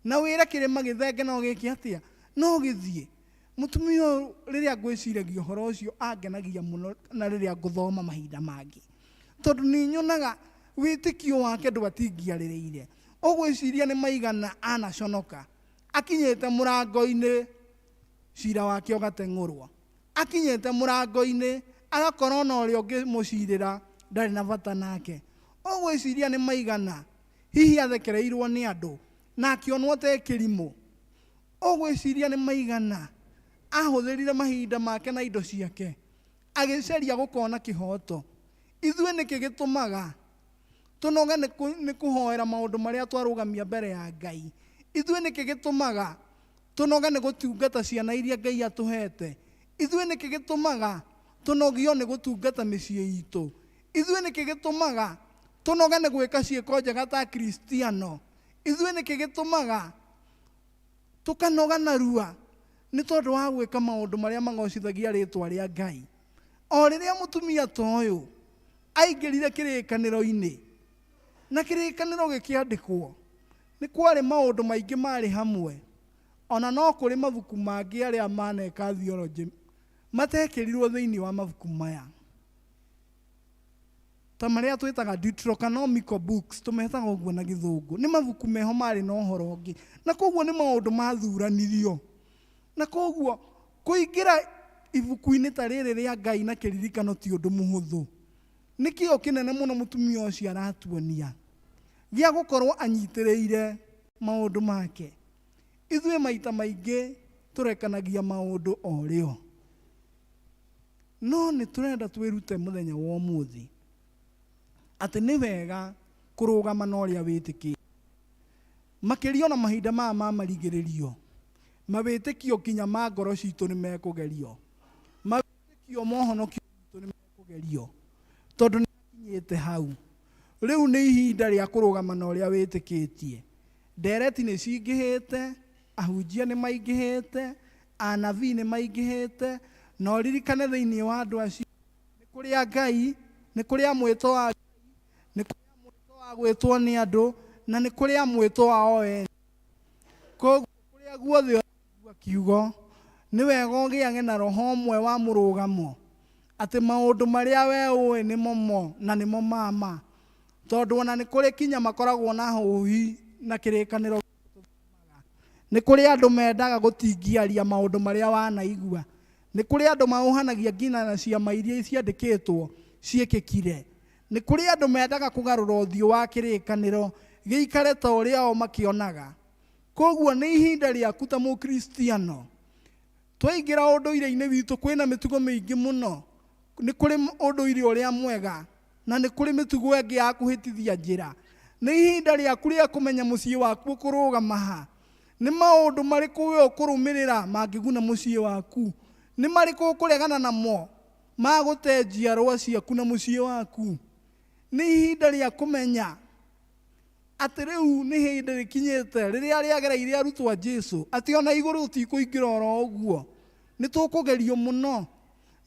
na wĩre kĩrĩma gĩthenge no gĩke atĩa no gĩthiĩ. Mũtumia ũyũ rĩrĩa ngwĩciragia ũhoro ũcio angenagia mũno na rĩrĩa ngũthoma mahinda mangĩ, tondũ nĩ nyonaga wĩtĩkio wake ndwatingiarĩrĩire. Ũgwĩciria nĩ maigana anaconoka akinyĩte mũrango-inĩ cira wake ũgateng'ũrwo, akinyĩte mũrango-inĩ agakorwo na ũrĩa ũngĩmũcirĩra ndarĩ na bata nake. Ũgwĩciria nĩ maigana hihi athekereirwo nĩ andũ na akĩonwo ta kĩrimũ. Ũgwĩciria nĩ maigana ahũthĩrire mahinda make na indo ciake agĩcaria gũkona kĩhoto. Ithuĩ nĩkĩ gĩtũmaga tũnoge nĩ kũhoera maũndũ marĩa twarũgamia mbere ya Ngai? Ithuĩ nĩkĩ gĩtũmaga tũnoge nĩ gũtungata ciana iria Ngai atũhete? Ithuĩ nĩkĩ gĩtũmaga tũnogio nĩ gũtungata mĩciĩ itũ? Ithuĩ nĩkĩ gĩtũmaga tũnoge nĩ gwĩka ciĩko njega ta Kristiano? Ithuĩ nĩkĩ gĩtũmaga tũkanoga narua nĩ tondũ wa gwĩka maũndũ marĩa magocithagia rĩtwa rĩa Ngai? O rĩrĩa mũtumia ta ũyũ aingĩrire kĩrĩkanĩro-inĩ na kĩrĩkanĩro gĩkĩandĩkwo, nĩ kwarĩ maũndũ maingĩ marĩ hamwe. Ona no kũrĩ mabuku mangĩ arĩa maneka theology matekĩrirwo thĩinĩ wa mabuku maya, ta marĩa twĩtaga Deuterocanonical books, tũmetaga ũguo na gĩthũngũ. Nĩ mabuku meho marĩ na ũhoro ũngĩ, na koguo nĩ maũndũ mathuranirio. Na koguo kũingĩra ibuku-inĩ ta rĩrĩ rĩa Ngai na kĩririkano ti ũndũ mũhũthũ. Nĩ kĩo kĩnene mũno mũtumia ũcio aratuonia gĩa gũkorwo anyitĩrĩire maũndũ make. Ithuĩ maita maingĩ tũrekanagia maũndũ o rĩo, no nĩ tũrenda twĩrute mũthenya wa ũmũthĩ atĩ nĩ wega kũrũgama na ũrĩa wĩtĩkĩtie, makĩria ona mahinda maya ma marigĩrĩrio. Mawĩtĩkio nginya ma ngoro citũ nĩ mekũgerio, mawĩtĩkio ma ũhonokio witũ nĩ mekũgerio, tondũ nĩ akinyĩte hau. Rĩu nĩ ihinda rĩa kũrũgama na ũrĩa wĩtĩkĩtie. Ndereti nĩ cingĩhĩte, ahunjia nĩ maingĩhĩte, anabii nĩ maingĩhĩte, na ũririkane thĩinĩ wa andũ acio nĩ kũrĩ a Ngai, nĩ kũrĩ a mwĩto wa Ngai, nĩ kũrĩ a mwĩto wa gwĩtwo nĩ andũ, na nĩ kũrĩ a mwĩto wao ene. Koguo kũrĩa guothe ũraigua kiugo, nĩ wega ũgĩage na roho ũmwe wa mũrũgamo, atĩ maũndũ marĩa we ũĩ nĩmo mo na nĩmo mama, tondũ ona nĩ kũrĩ kinya makoragwo na hũhi na kĩrĩkanĩro. Nĩ kũrĩ andũ mendaga gũtingiaria maũndũ marĩa wanaigua, nĩ kũrĩ andũ maũhanagia nginya na ciama iria ciandĩkĩtwo ciĩkĩkire, nĩ kũrĩ andũ mendaga kũgarũra ũthiũ wa kĩrĩkanĩro gĩikare ta ũrĩa o makĩonaga. Koguo nĩ ihinda rĩaku ta mũkristiano. Twaingĩra ũndũire-inĩ witũ kwĩna mĩtugo mĩingĩ mũno. Nĩ kũrĩ ũndũire ũrĩa mwega na nĩ kũrĩ mĩtugo ĩngĩ ya kũhĩtithia njĩra. Nĩ ihinda rĩaku rĩa kũmenya mũciĩ waku ũkũrũgama ha. Nĩ maũndũ marĩkũ we ũkũrũmĩrĩra mangĩguna mũciĩ waku? Nĩ marĩkũ ũkũregana namo magũte njiarwa ciaku na mũciĩ waku? Nĩ ihinda rĩa kũmenya atĩ rĩu nĩ hĩndĩ rĩkinyĩte rĩrĩa rĩagereire arutwo a Jesu atĩ ona igũrũ tũtikũingĩra oro ũguo, nĩ tũkũgerio mũno.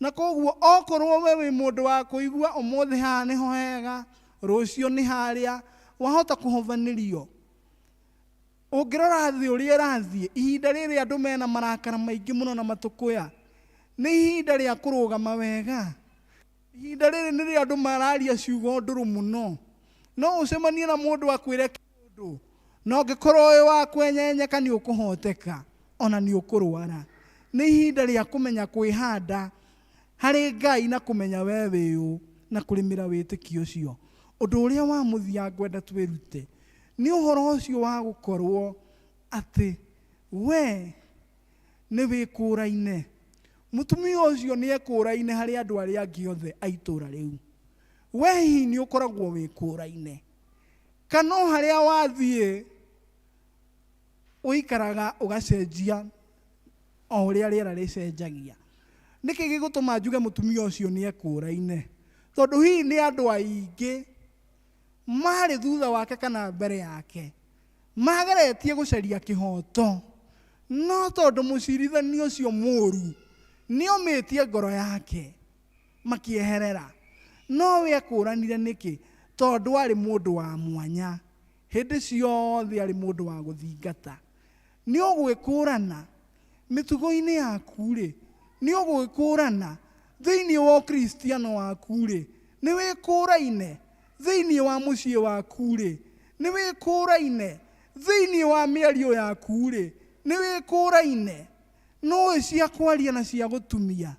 Na koguo okorwo we wĩ mũndũ wa kũigua ũmũthĩ haha nĩho hega, rũciũ nĩ harĩa, wahota kũhobanĩrio. Ũngĩrora thĩ ũrĩa ĩrathiĩ, ihinda rĩrĩ andũ mena marakara maingĩ mũno na matũkũya, nĩ ihinda rĩa kũrũgama wega. Ihinda rĩrĩ nĩ rĩa andũ mararia ciugo ndũrũ mũno. No ũcemanie na mũndũ akwĩre kĩũndũ, na ũngĩkorwo wĩ wa kwenyenyeka nĩ ũkũhoteka, ona nĩ ũkũrwara. Nĩ ihinda rĩa kũmenya kwĩhanda harĩ Ngai na kũmenya we wĩ ũ na kũrĩmĩra wĩtĩkio ũcio. Ũndũ ũrĩa wa mũthia ngwenda twĩrute nĩ ũhoro ũcio wa gũkorwo atĩ we nĩ wĩkũraine. Mũtumia ũcio nĩ ekũraine harĩ andũ arĩa angĩ othe a itũũra rĩu. We hihi nĩ ũkoragwo wĩkũraine, kana o harĩa wathiĩ ũikaraga ũgacenjia o ũrĩa rĩera rĩcenjagia? Nĩkĩ gĩgũtũma njuge mũtumia ũcio nĩ ekũraine? Tondũ hihi nĩ andũ aingĩ marĩ thutha wake kana mbere yake mageretie gũcaria kĩhoto, no tondũ mũcirithania ũcio mũru Nĩomĩtie ngoro yake makĩeherera. No we ekũranire nĩkĩ? Tondũ arĩ mũndũ wa mwanya. Hĩndĩ ciothe arĩ mũndũ wa gũthingata. Nĩ ũgwĩkũrana mĩtugo-inĩ yaku rĩ, nĩ ũgwĩkũrana thĩinĩ wa ũkristiano waku rĩ, nĩ wĩkũraine thĩinĩ wa mũciĩ waku rĩ, nĩ wĩkũraine thĩinĩ wa mĩario yaku rĩ, nĩ wĩkũraine. Nũĩ cia kwaria na cia gũtumia,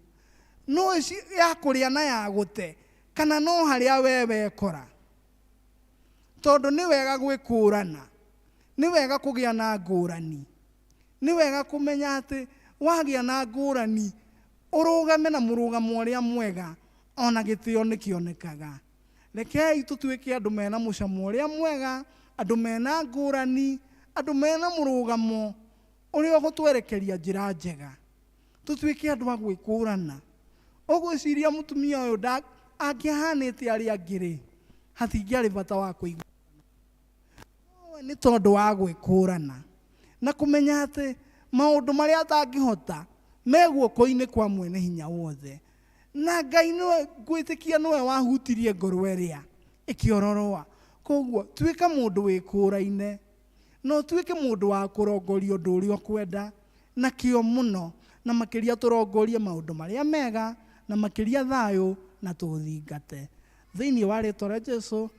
nũĩ ya kũrĩa na ya gũte, kana no harĩa we wekora. Tondũ nĩ wega gwĩkũrana, nĩ wega kũgĩa na ngũrani, nĩ wega kũmenya atĩ wagĩa na ngũrani ũrũgame na mũrũgamo ũrĩa mwega, ona gĩtĩo nĩ kĩonekaga. Rekei tũtuĩke andũ mena mũcamo ũrĩa mwega, andũ mena ngũrani, andũ mena mũrũgamo ũrĩa ũgũtwerekeria njĩra njega. Tũtuĩke andũ a gwĩkũrana. Ũgwĩciria mũtumia ũyũ angĩahanĩte arĩa angĩ rĩ, hatingĩarĩ bata wa kũigua. Nĩ tondũ wa gwĩkũrana na kũmenya atĩ maũndũ marĩa atangĩhota me guoko-inĩ kwa mwene hinya wothe. Na Ngai nĩwe ngwĩtĩkia nĩwe wahutirie ngoro ĩrĩa ĩkĩororoa. Koguo tuĩka mũndũ wĩkũraine, na ũtuĩke mũndũ wa kũrongoria ũndũ ũrĩa ũkwenda na kĩo mũno, na makĩria tũrongorie maũndũ marĩa mega, na makĩria thayũ, na tũũthingate. Thĩinĩ wa rĩtwa rĩa Jesũ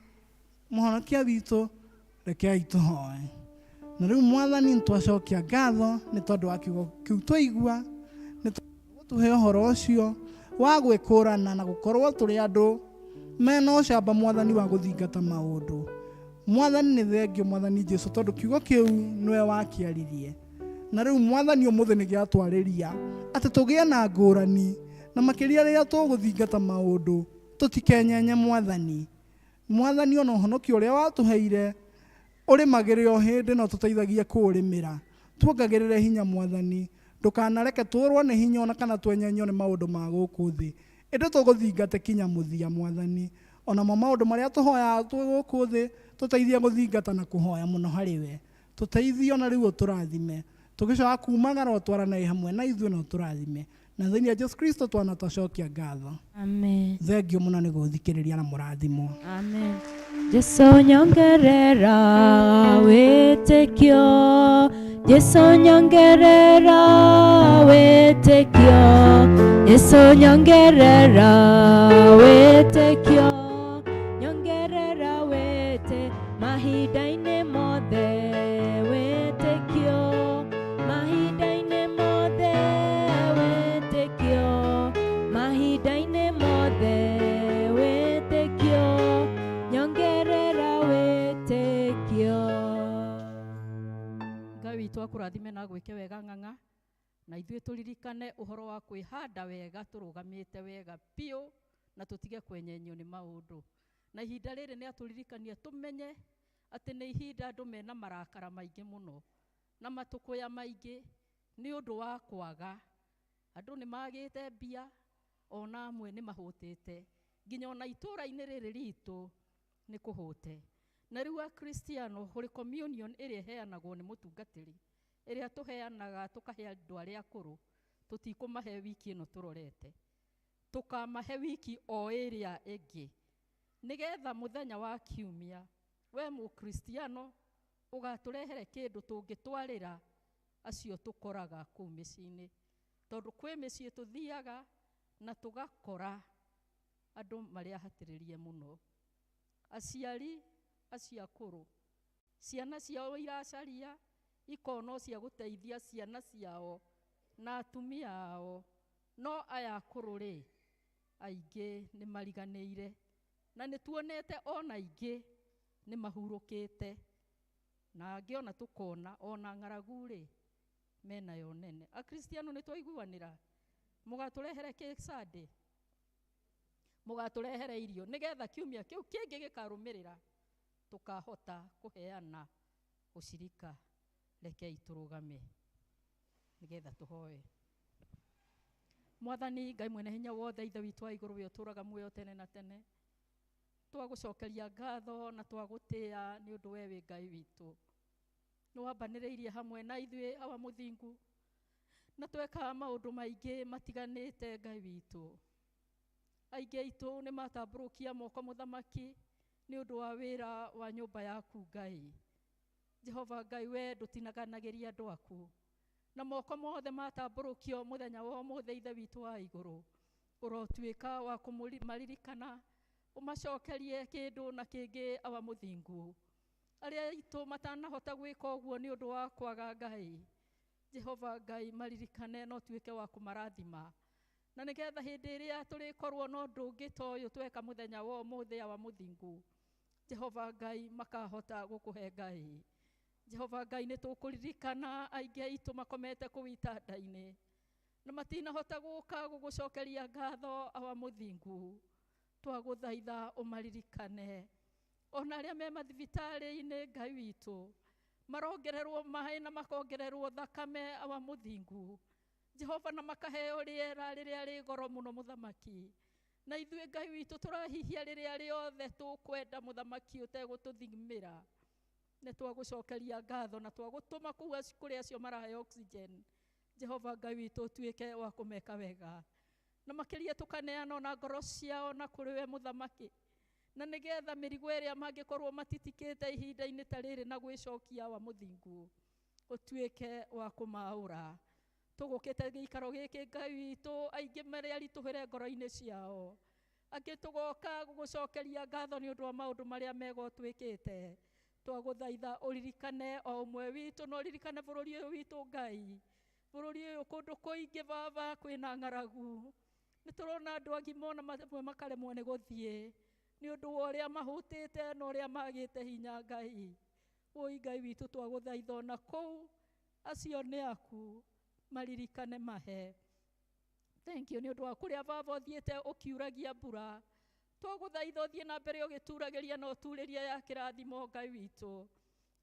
mũhonokia witũ, rekei tũhoe. Na rĩu Mwathani nĩtwacokia ngatho nĩ tondũ wa kiugo kĩu twaigua, nĩ tũhe ũhoro ũcio wa gwĩkũrana na gũkorwo tũrĩ andũ mena ũcamba Mwathani wa gũthingata maũndũ. Mwathani nĩ thengio Mwathani Jesũ tondũ kiugo kĩu nĩwe wakĩaririe. Na rĩu Mwathani ũmũthĩ nĩ gĩatwarĩria atĩ tũgĩe na ngũrani, na makĩria rĩrĩa tũgũthingata maũndũ tũtikenyenye Mwathani. Mwathani ona ũhonokio ũrĩa watũheire ũrĩmagĩre o hĩndĩ no tũteithagie kũũrĩmĩra. Tuongagĩrĩre hinya Mwathani, ndũkanareke tũrwo nĩ hinya ona kana twenyenyio nĩ maũndũ ma gũkũ thĩ, ĩndĩ tũgũthingate kinya mũthia Mwathani. Onamo maũndũ marĩa tũhoyaga twĩ gũkũ thĩ tũteithie gũthingata na kũhoya mũno harĩ we. Tũteithie ona rĩu ũtũrathime, tũgĩcoka kumagara ũtwarane hamwe na ithuĩ na ũtũrathime. Na thĩinĩ wa Jesu Kristo twana twacokia ngatho. Amen. Thengio mũno nĩ gũthikĩrĩria na mũrathimwo. Amen. Jesu nyongerera wĩtĩkio, Jesu nyongerera wĩtĩkio, Jesu nyongerera wĩtĩkio, nyongerera wĩtĩ mahinda-inĩ mothe wĩtĩkio, mahinda-inĩ mothe wĩtĩkio, mahinda-inĩ mothe wĩtĩkio, nyongerera wĩtĩkio. Ngai witũ akũrathime na agwĩke wega ng'ang'a, na ithuĩ tũririkane ũhoro wa kwĩhanda wega tũrũgamĩte wega biũ, na tũtige kwenyenyio nĩ maũndũ. Na ihinda rĩrĩ nĩ atũririkania tũmenye atĩ nĩ ihinda andũ mena marakara maingĩ mũno na matũkũya maingĩ nĩ ũndũ wa kwaga. Andũ nĩ magĩte mbia, ona amwe nĩ mahũtĩte, nginya ona itũũra-inĩ rĩrĩ ritũ nĩ kũhũte. Na rĩu akristiano Holy Communion ĩrĩa ĩheanagwo nĩ mũtungatĩri, ĩrĩa tũheanaga tũkahe andũ arĩa akũrũ, tũtikũmahe wiki ĩno tũrorete, tũkamahe wiki o ĩrĩa ĩngĩ, nĩgetha mũthenya wa kiumia we mũkristiano ũgatũrehere kĩndũ tũngĩtwarĩra acio tũkoraga kũu mĩciĩ-inĩ. Tondũ kwĩ mĩciĩ tũthiaga na tũgakora andũ marĩ ahatĩrĩrie mũno, aciari acio akũrũ, ciana ciao iracaria ikona cia gũteithia ciana ciao na atumia ao, no aya akũrũ rĩ, aingĩ nĩ mariganĩire, na nĩ tuonete ona aingĩ nĩ mahurũkĩte, na angĩ ona tũkona ona ng'aragu rĩ menayo nene. Akristiano nĩ twaiguanĩra, mũgatũrehere kĩ Sunday, mũgatũrehere irio nĩgetha kiumia kĩu kĩngĩ gĩkarũmĩrĩra tũkahota kũheana ũcirika. Rekei tũrũgame nĩgetha tũhoe. Mwathani Ngai mwene hinya wothe, Ithe witũ wa igũrũ, we ũtũũraga muoyo tene na tene, twagũcokeria ngatho na twagũtĩĩa nĩ ũndũ we wĩ Ngai witũ. Nĩ wambanĩrĩirie hamwe na ithuĩ awa mũthingu, Na tweka maũndũ maingĩ matiganĩte Ngai witũ. Aingĩ aitũ nĩ matambũrũkia moko mũthamaki nĩ ũndũ wa wĩra wa nyũmba yaku Ngai. Jehova Ngai we ndũtinaganagĩria andũ aku. Na moko mothe matambũrũkio mũthenya wa ũmũthĩ Ithe witũ wa igũrũ, ũrotuĩka wa kũmaririkana, ũmacokerie kĩndũ na kĩngĩ awa mũthingu. Arĩa aitũ matanahota gwĩka ũguo nĩ ũndũ wa kwaga Ngai, Jehova Ngai maririkane na ũtuĩke wa kũmarathima. Na nĩgetha hĩndĩ ĩrĩa tũrĩkorwo na ũndũ ũngĩ ta ũyũ tweka mũthenya wa ũmũthĩ awa mũthingu, Jehova Ngai makahota gũkũhe Ngai. Jehova Ngai nĩ tũkũririkana aingĩ aitũ makomete kũu itanda-inĩ na matinahota gũka gũgũcokeria ngatho awa mũthingu. Twagũthaitha ũmaririkane. Ona arĩa me mathibitarĩ-inĩ Ngai witũ, marongererwo maĩ na makongererwo thakame awa mũthingu. Jehova na makaheo rĩera rĩrĩa rĩ goro mũno mũthamaki. Na ithuĩ Ngai witũ tũrahihia rĩrĩa rĩothe tũkwenda mũthamaki ũtegũtũthimĩra. Nĩ twagũcokeria ngatho na twagũtũma kũu kũrĩ acio maraheo oxygen. Jehova Ngai witũ ũtuĩke wa kũmeka wega. Na makĩria tũkaneana ona ngoro ciao na kũrĩ we mũthamaki. Na nĩgetha mĩrigo ĩrĩa mangĩkorwo matitikĩte ihinda-inĩ ta rĩrĩ na gwĩcokia wa mũthingu, ũtuĩke wa kũmaũra. Tũgũkĩte gĩikaro gĩkĩ Ngai witũ, aingĩ marĩa aritũhĩre ngoro-inĩ ciao. Angĩ tũgoka gũgũcokeria ngatho nĩ ũndũ wa maũndũ marĩa mega ũtwĩkĩte. Twagũthaitha ũririkane o ũmwe witũ na ũririkane bũrũri ũyũ witũ Ngai. Bũrũri ũyũ kũndũ kũingĩ baba kwĩna ng'aragu. Nĩ tũrona andũ agima ona mamwe makaremwo nĩ gũthiĩ nĩ ũndũ wa ũrĩa mahũtĩte na ũrĩa magĩte hinya Ngai. Wũi Ngai witũ twagũthaitha ona kũu acio nĩ aku maririkane mahe. Thank you nĩ ũndũ wa kũrĩa baba ũthiĩte ũkiuragia mbura. Twagũthaitha ũthiĩ na mbere ũgĩturagĩria na ũturĩria ya kĩrathimo Ngai witũ.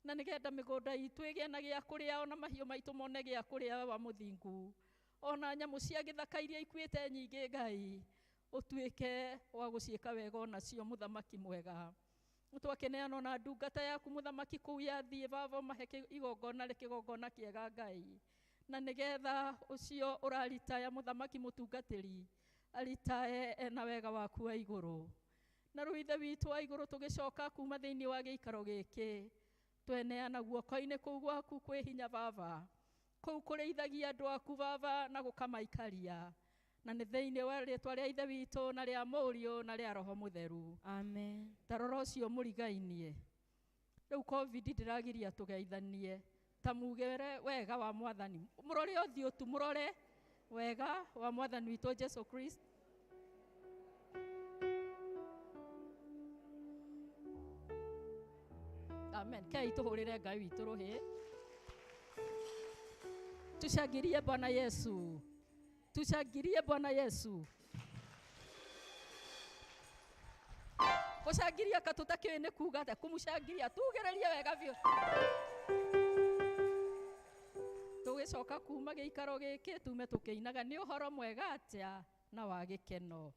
Na nĩgetha mĩgũnda itũ ĩgĩe na gĩa kũrĩa ona mahiũ maitũ mone gĩa kũrĩa wa mũthingu. Ona nyamũ cia gĩthaka iria ikuĩte nyingĩ Ngai, ũtuĩke wa gũciĩka wega onacio mũthamaki mwega. Twakĩneana ona ndungata yaku mũthamaki kũu yathiĩ baba ũmahe igongona rĩ kĩgongona kĩega Ngai. Na nĩgetha ũcio ũraritaya mũthamaki mũtungatĩri aritae ena wega waku wa igũrũ. Na rĩu Ithe witũ wa igũrũ tũgĩcoka kuma thĩinĩ wa gĩikaro gĩkĩ, tweneana guoko-inĩ kũu gwaku kwĩ hinya baba, kũu kũrĩithagia andũ aku baba na gũkamaikaria. Na nĩ thĩinĩ wa rĩtwa rĩa Ithe witũ na rĩa Mũriũ na rĩa Roho Mũtheru. Amen. Ta rora ũcio mũrigainie. Rĩu COVID ndĩragiria tũgeithanie. Ta mugere wega wa Mwathani. Mũrore ũthiũ tu, mũrore wega wa Mwathani witũ Jesu Kristo. Amen. Kei tũhũrĩre Ngai witũ rũhĩ. Tushangilie Bwana Yesu. Tushangilie Bwana Yesu. Gũcangiria ka tũtakĩũĩ nĩ kuga atĩa, kũmũcangiria tugĩrĩrie wega biũ. Tũgĩcoka kuma gĩikaro gĩkĩ tume tũkĩinaga nĩ ũhoro mwega atĩa na wa gĩkeno.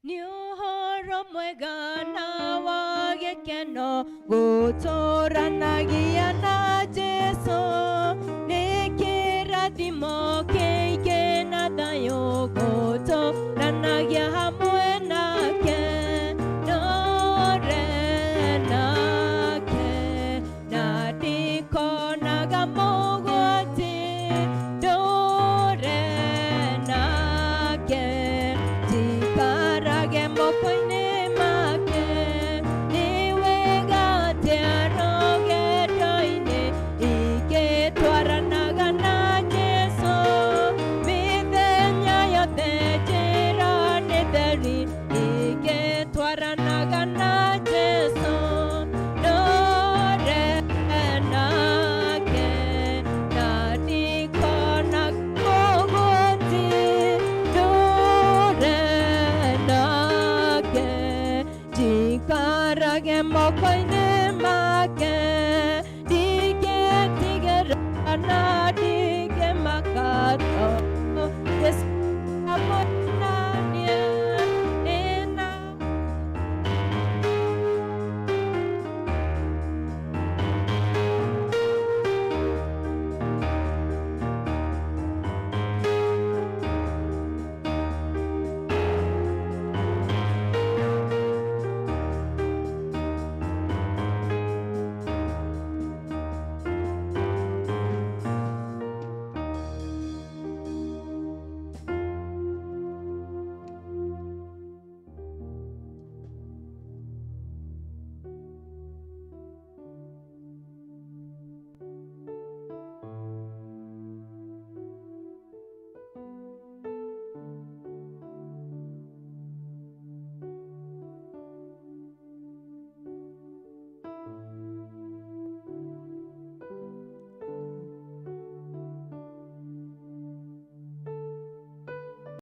Nĩ ũhoro mwega na wa gĩkeno gũtũranagia na Jesũ. Nĩ kĩrathimo kĩingĩ na thayũ gũtũranagia hamwe nake. Ndũre nake na ndikonaga mũgwati. Ndũre nake njikarage moko-inĩ make. Nĩ wega atĩa rũgendo-inĩ ingĩtwaranaga na Jesũ. Mĩthenya yothe njĩra nĩ theri ingĩtwaranaga na Jesũ. Ndũre nake na ndikona mũgwati. Ndũre nake njikarage moko-inĩ make. Ndingĩtigĩra na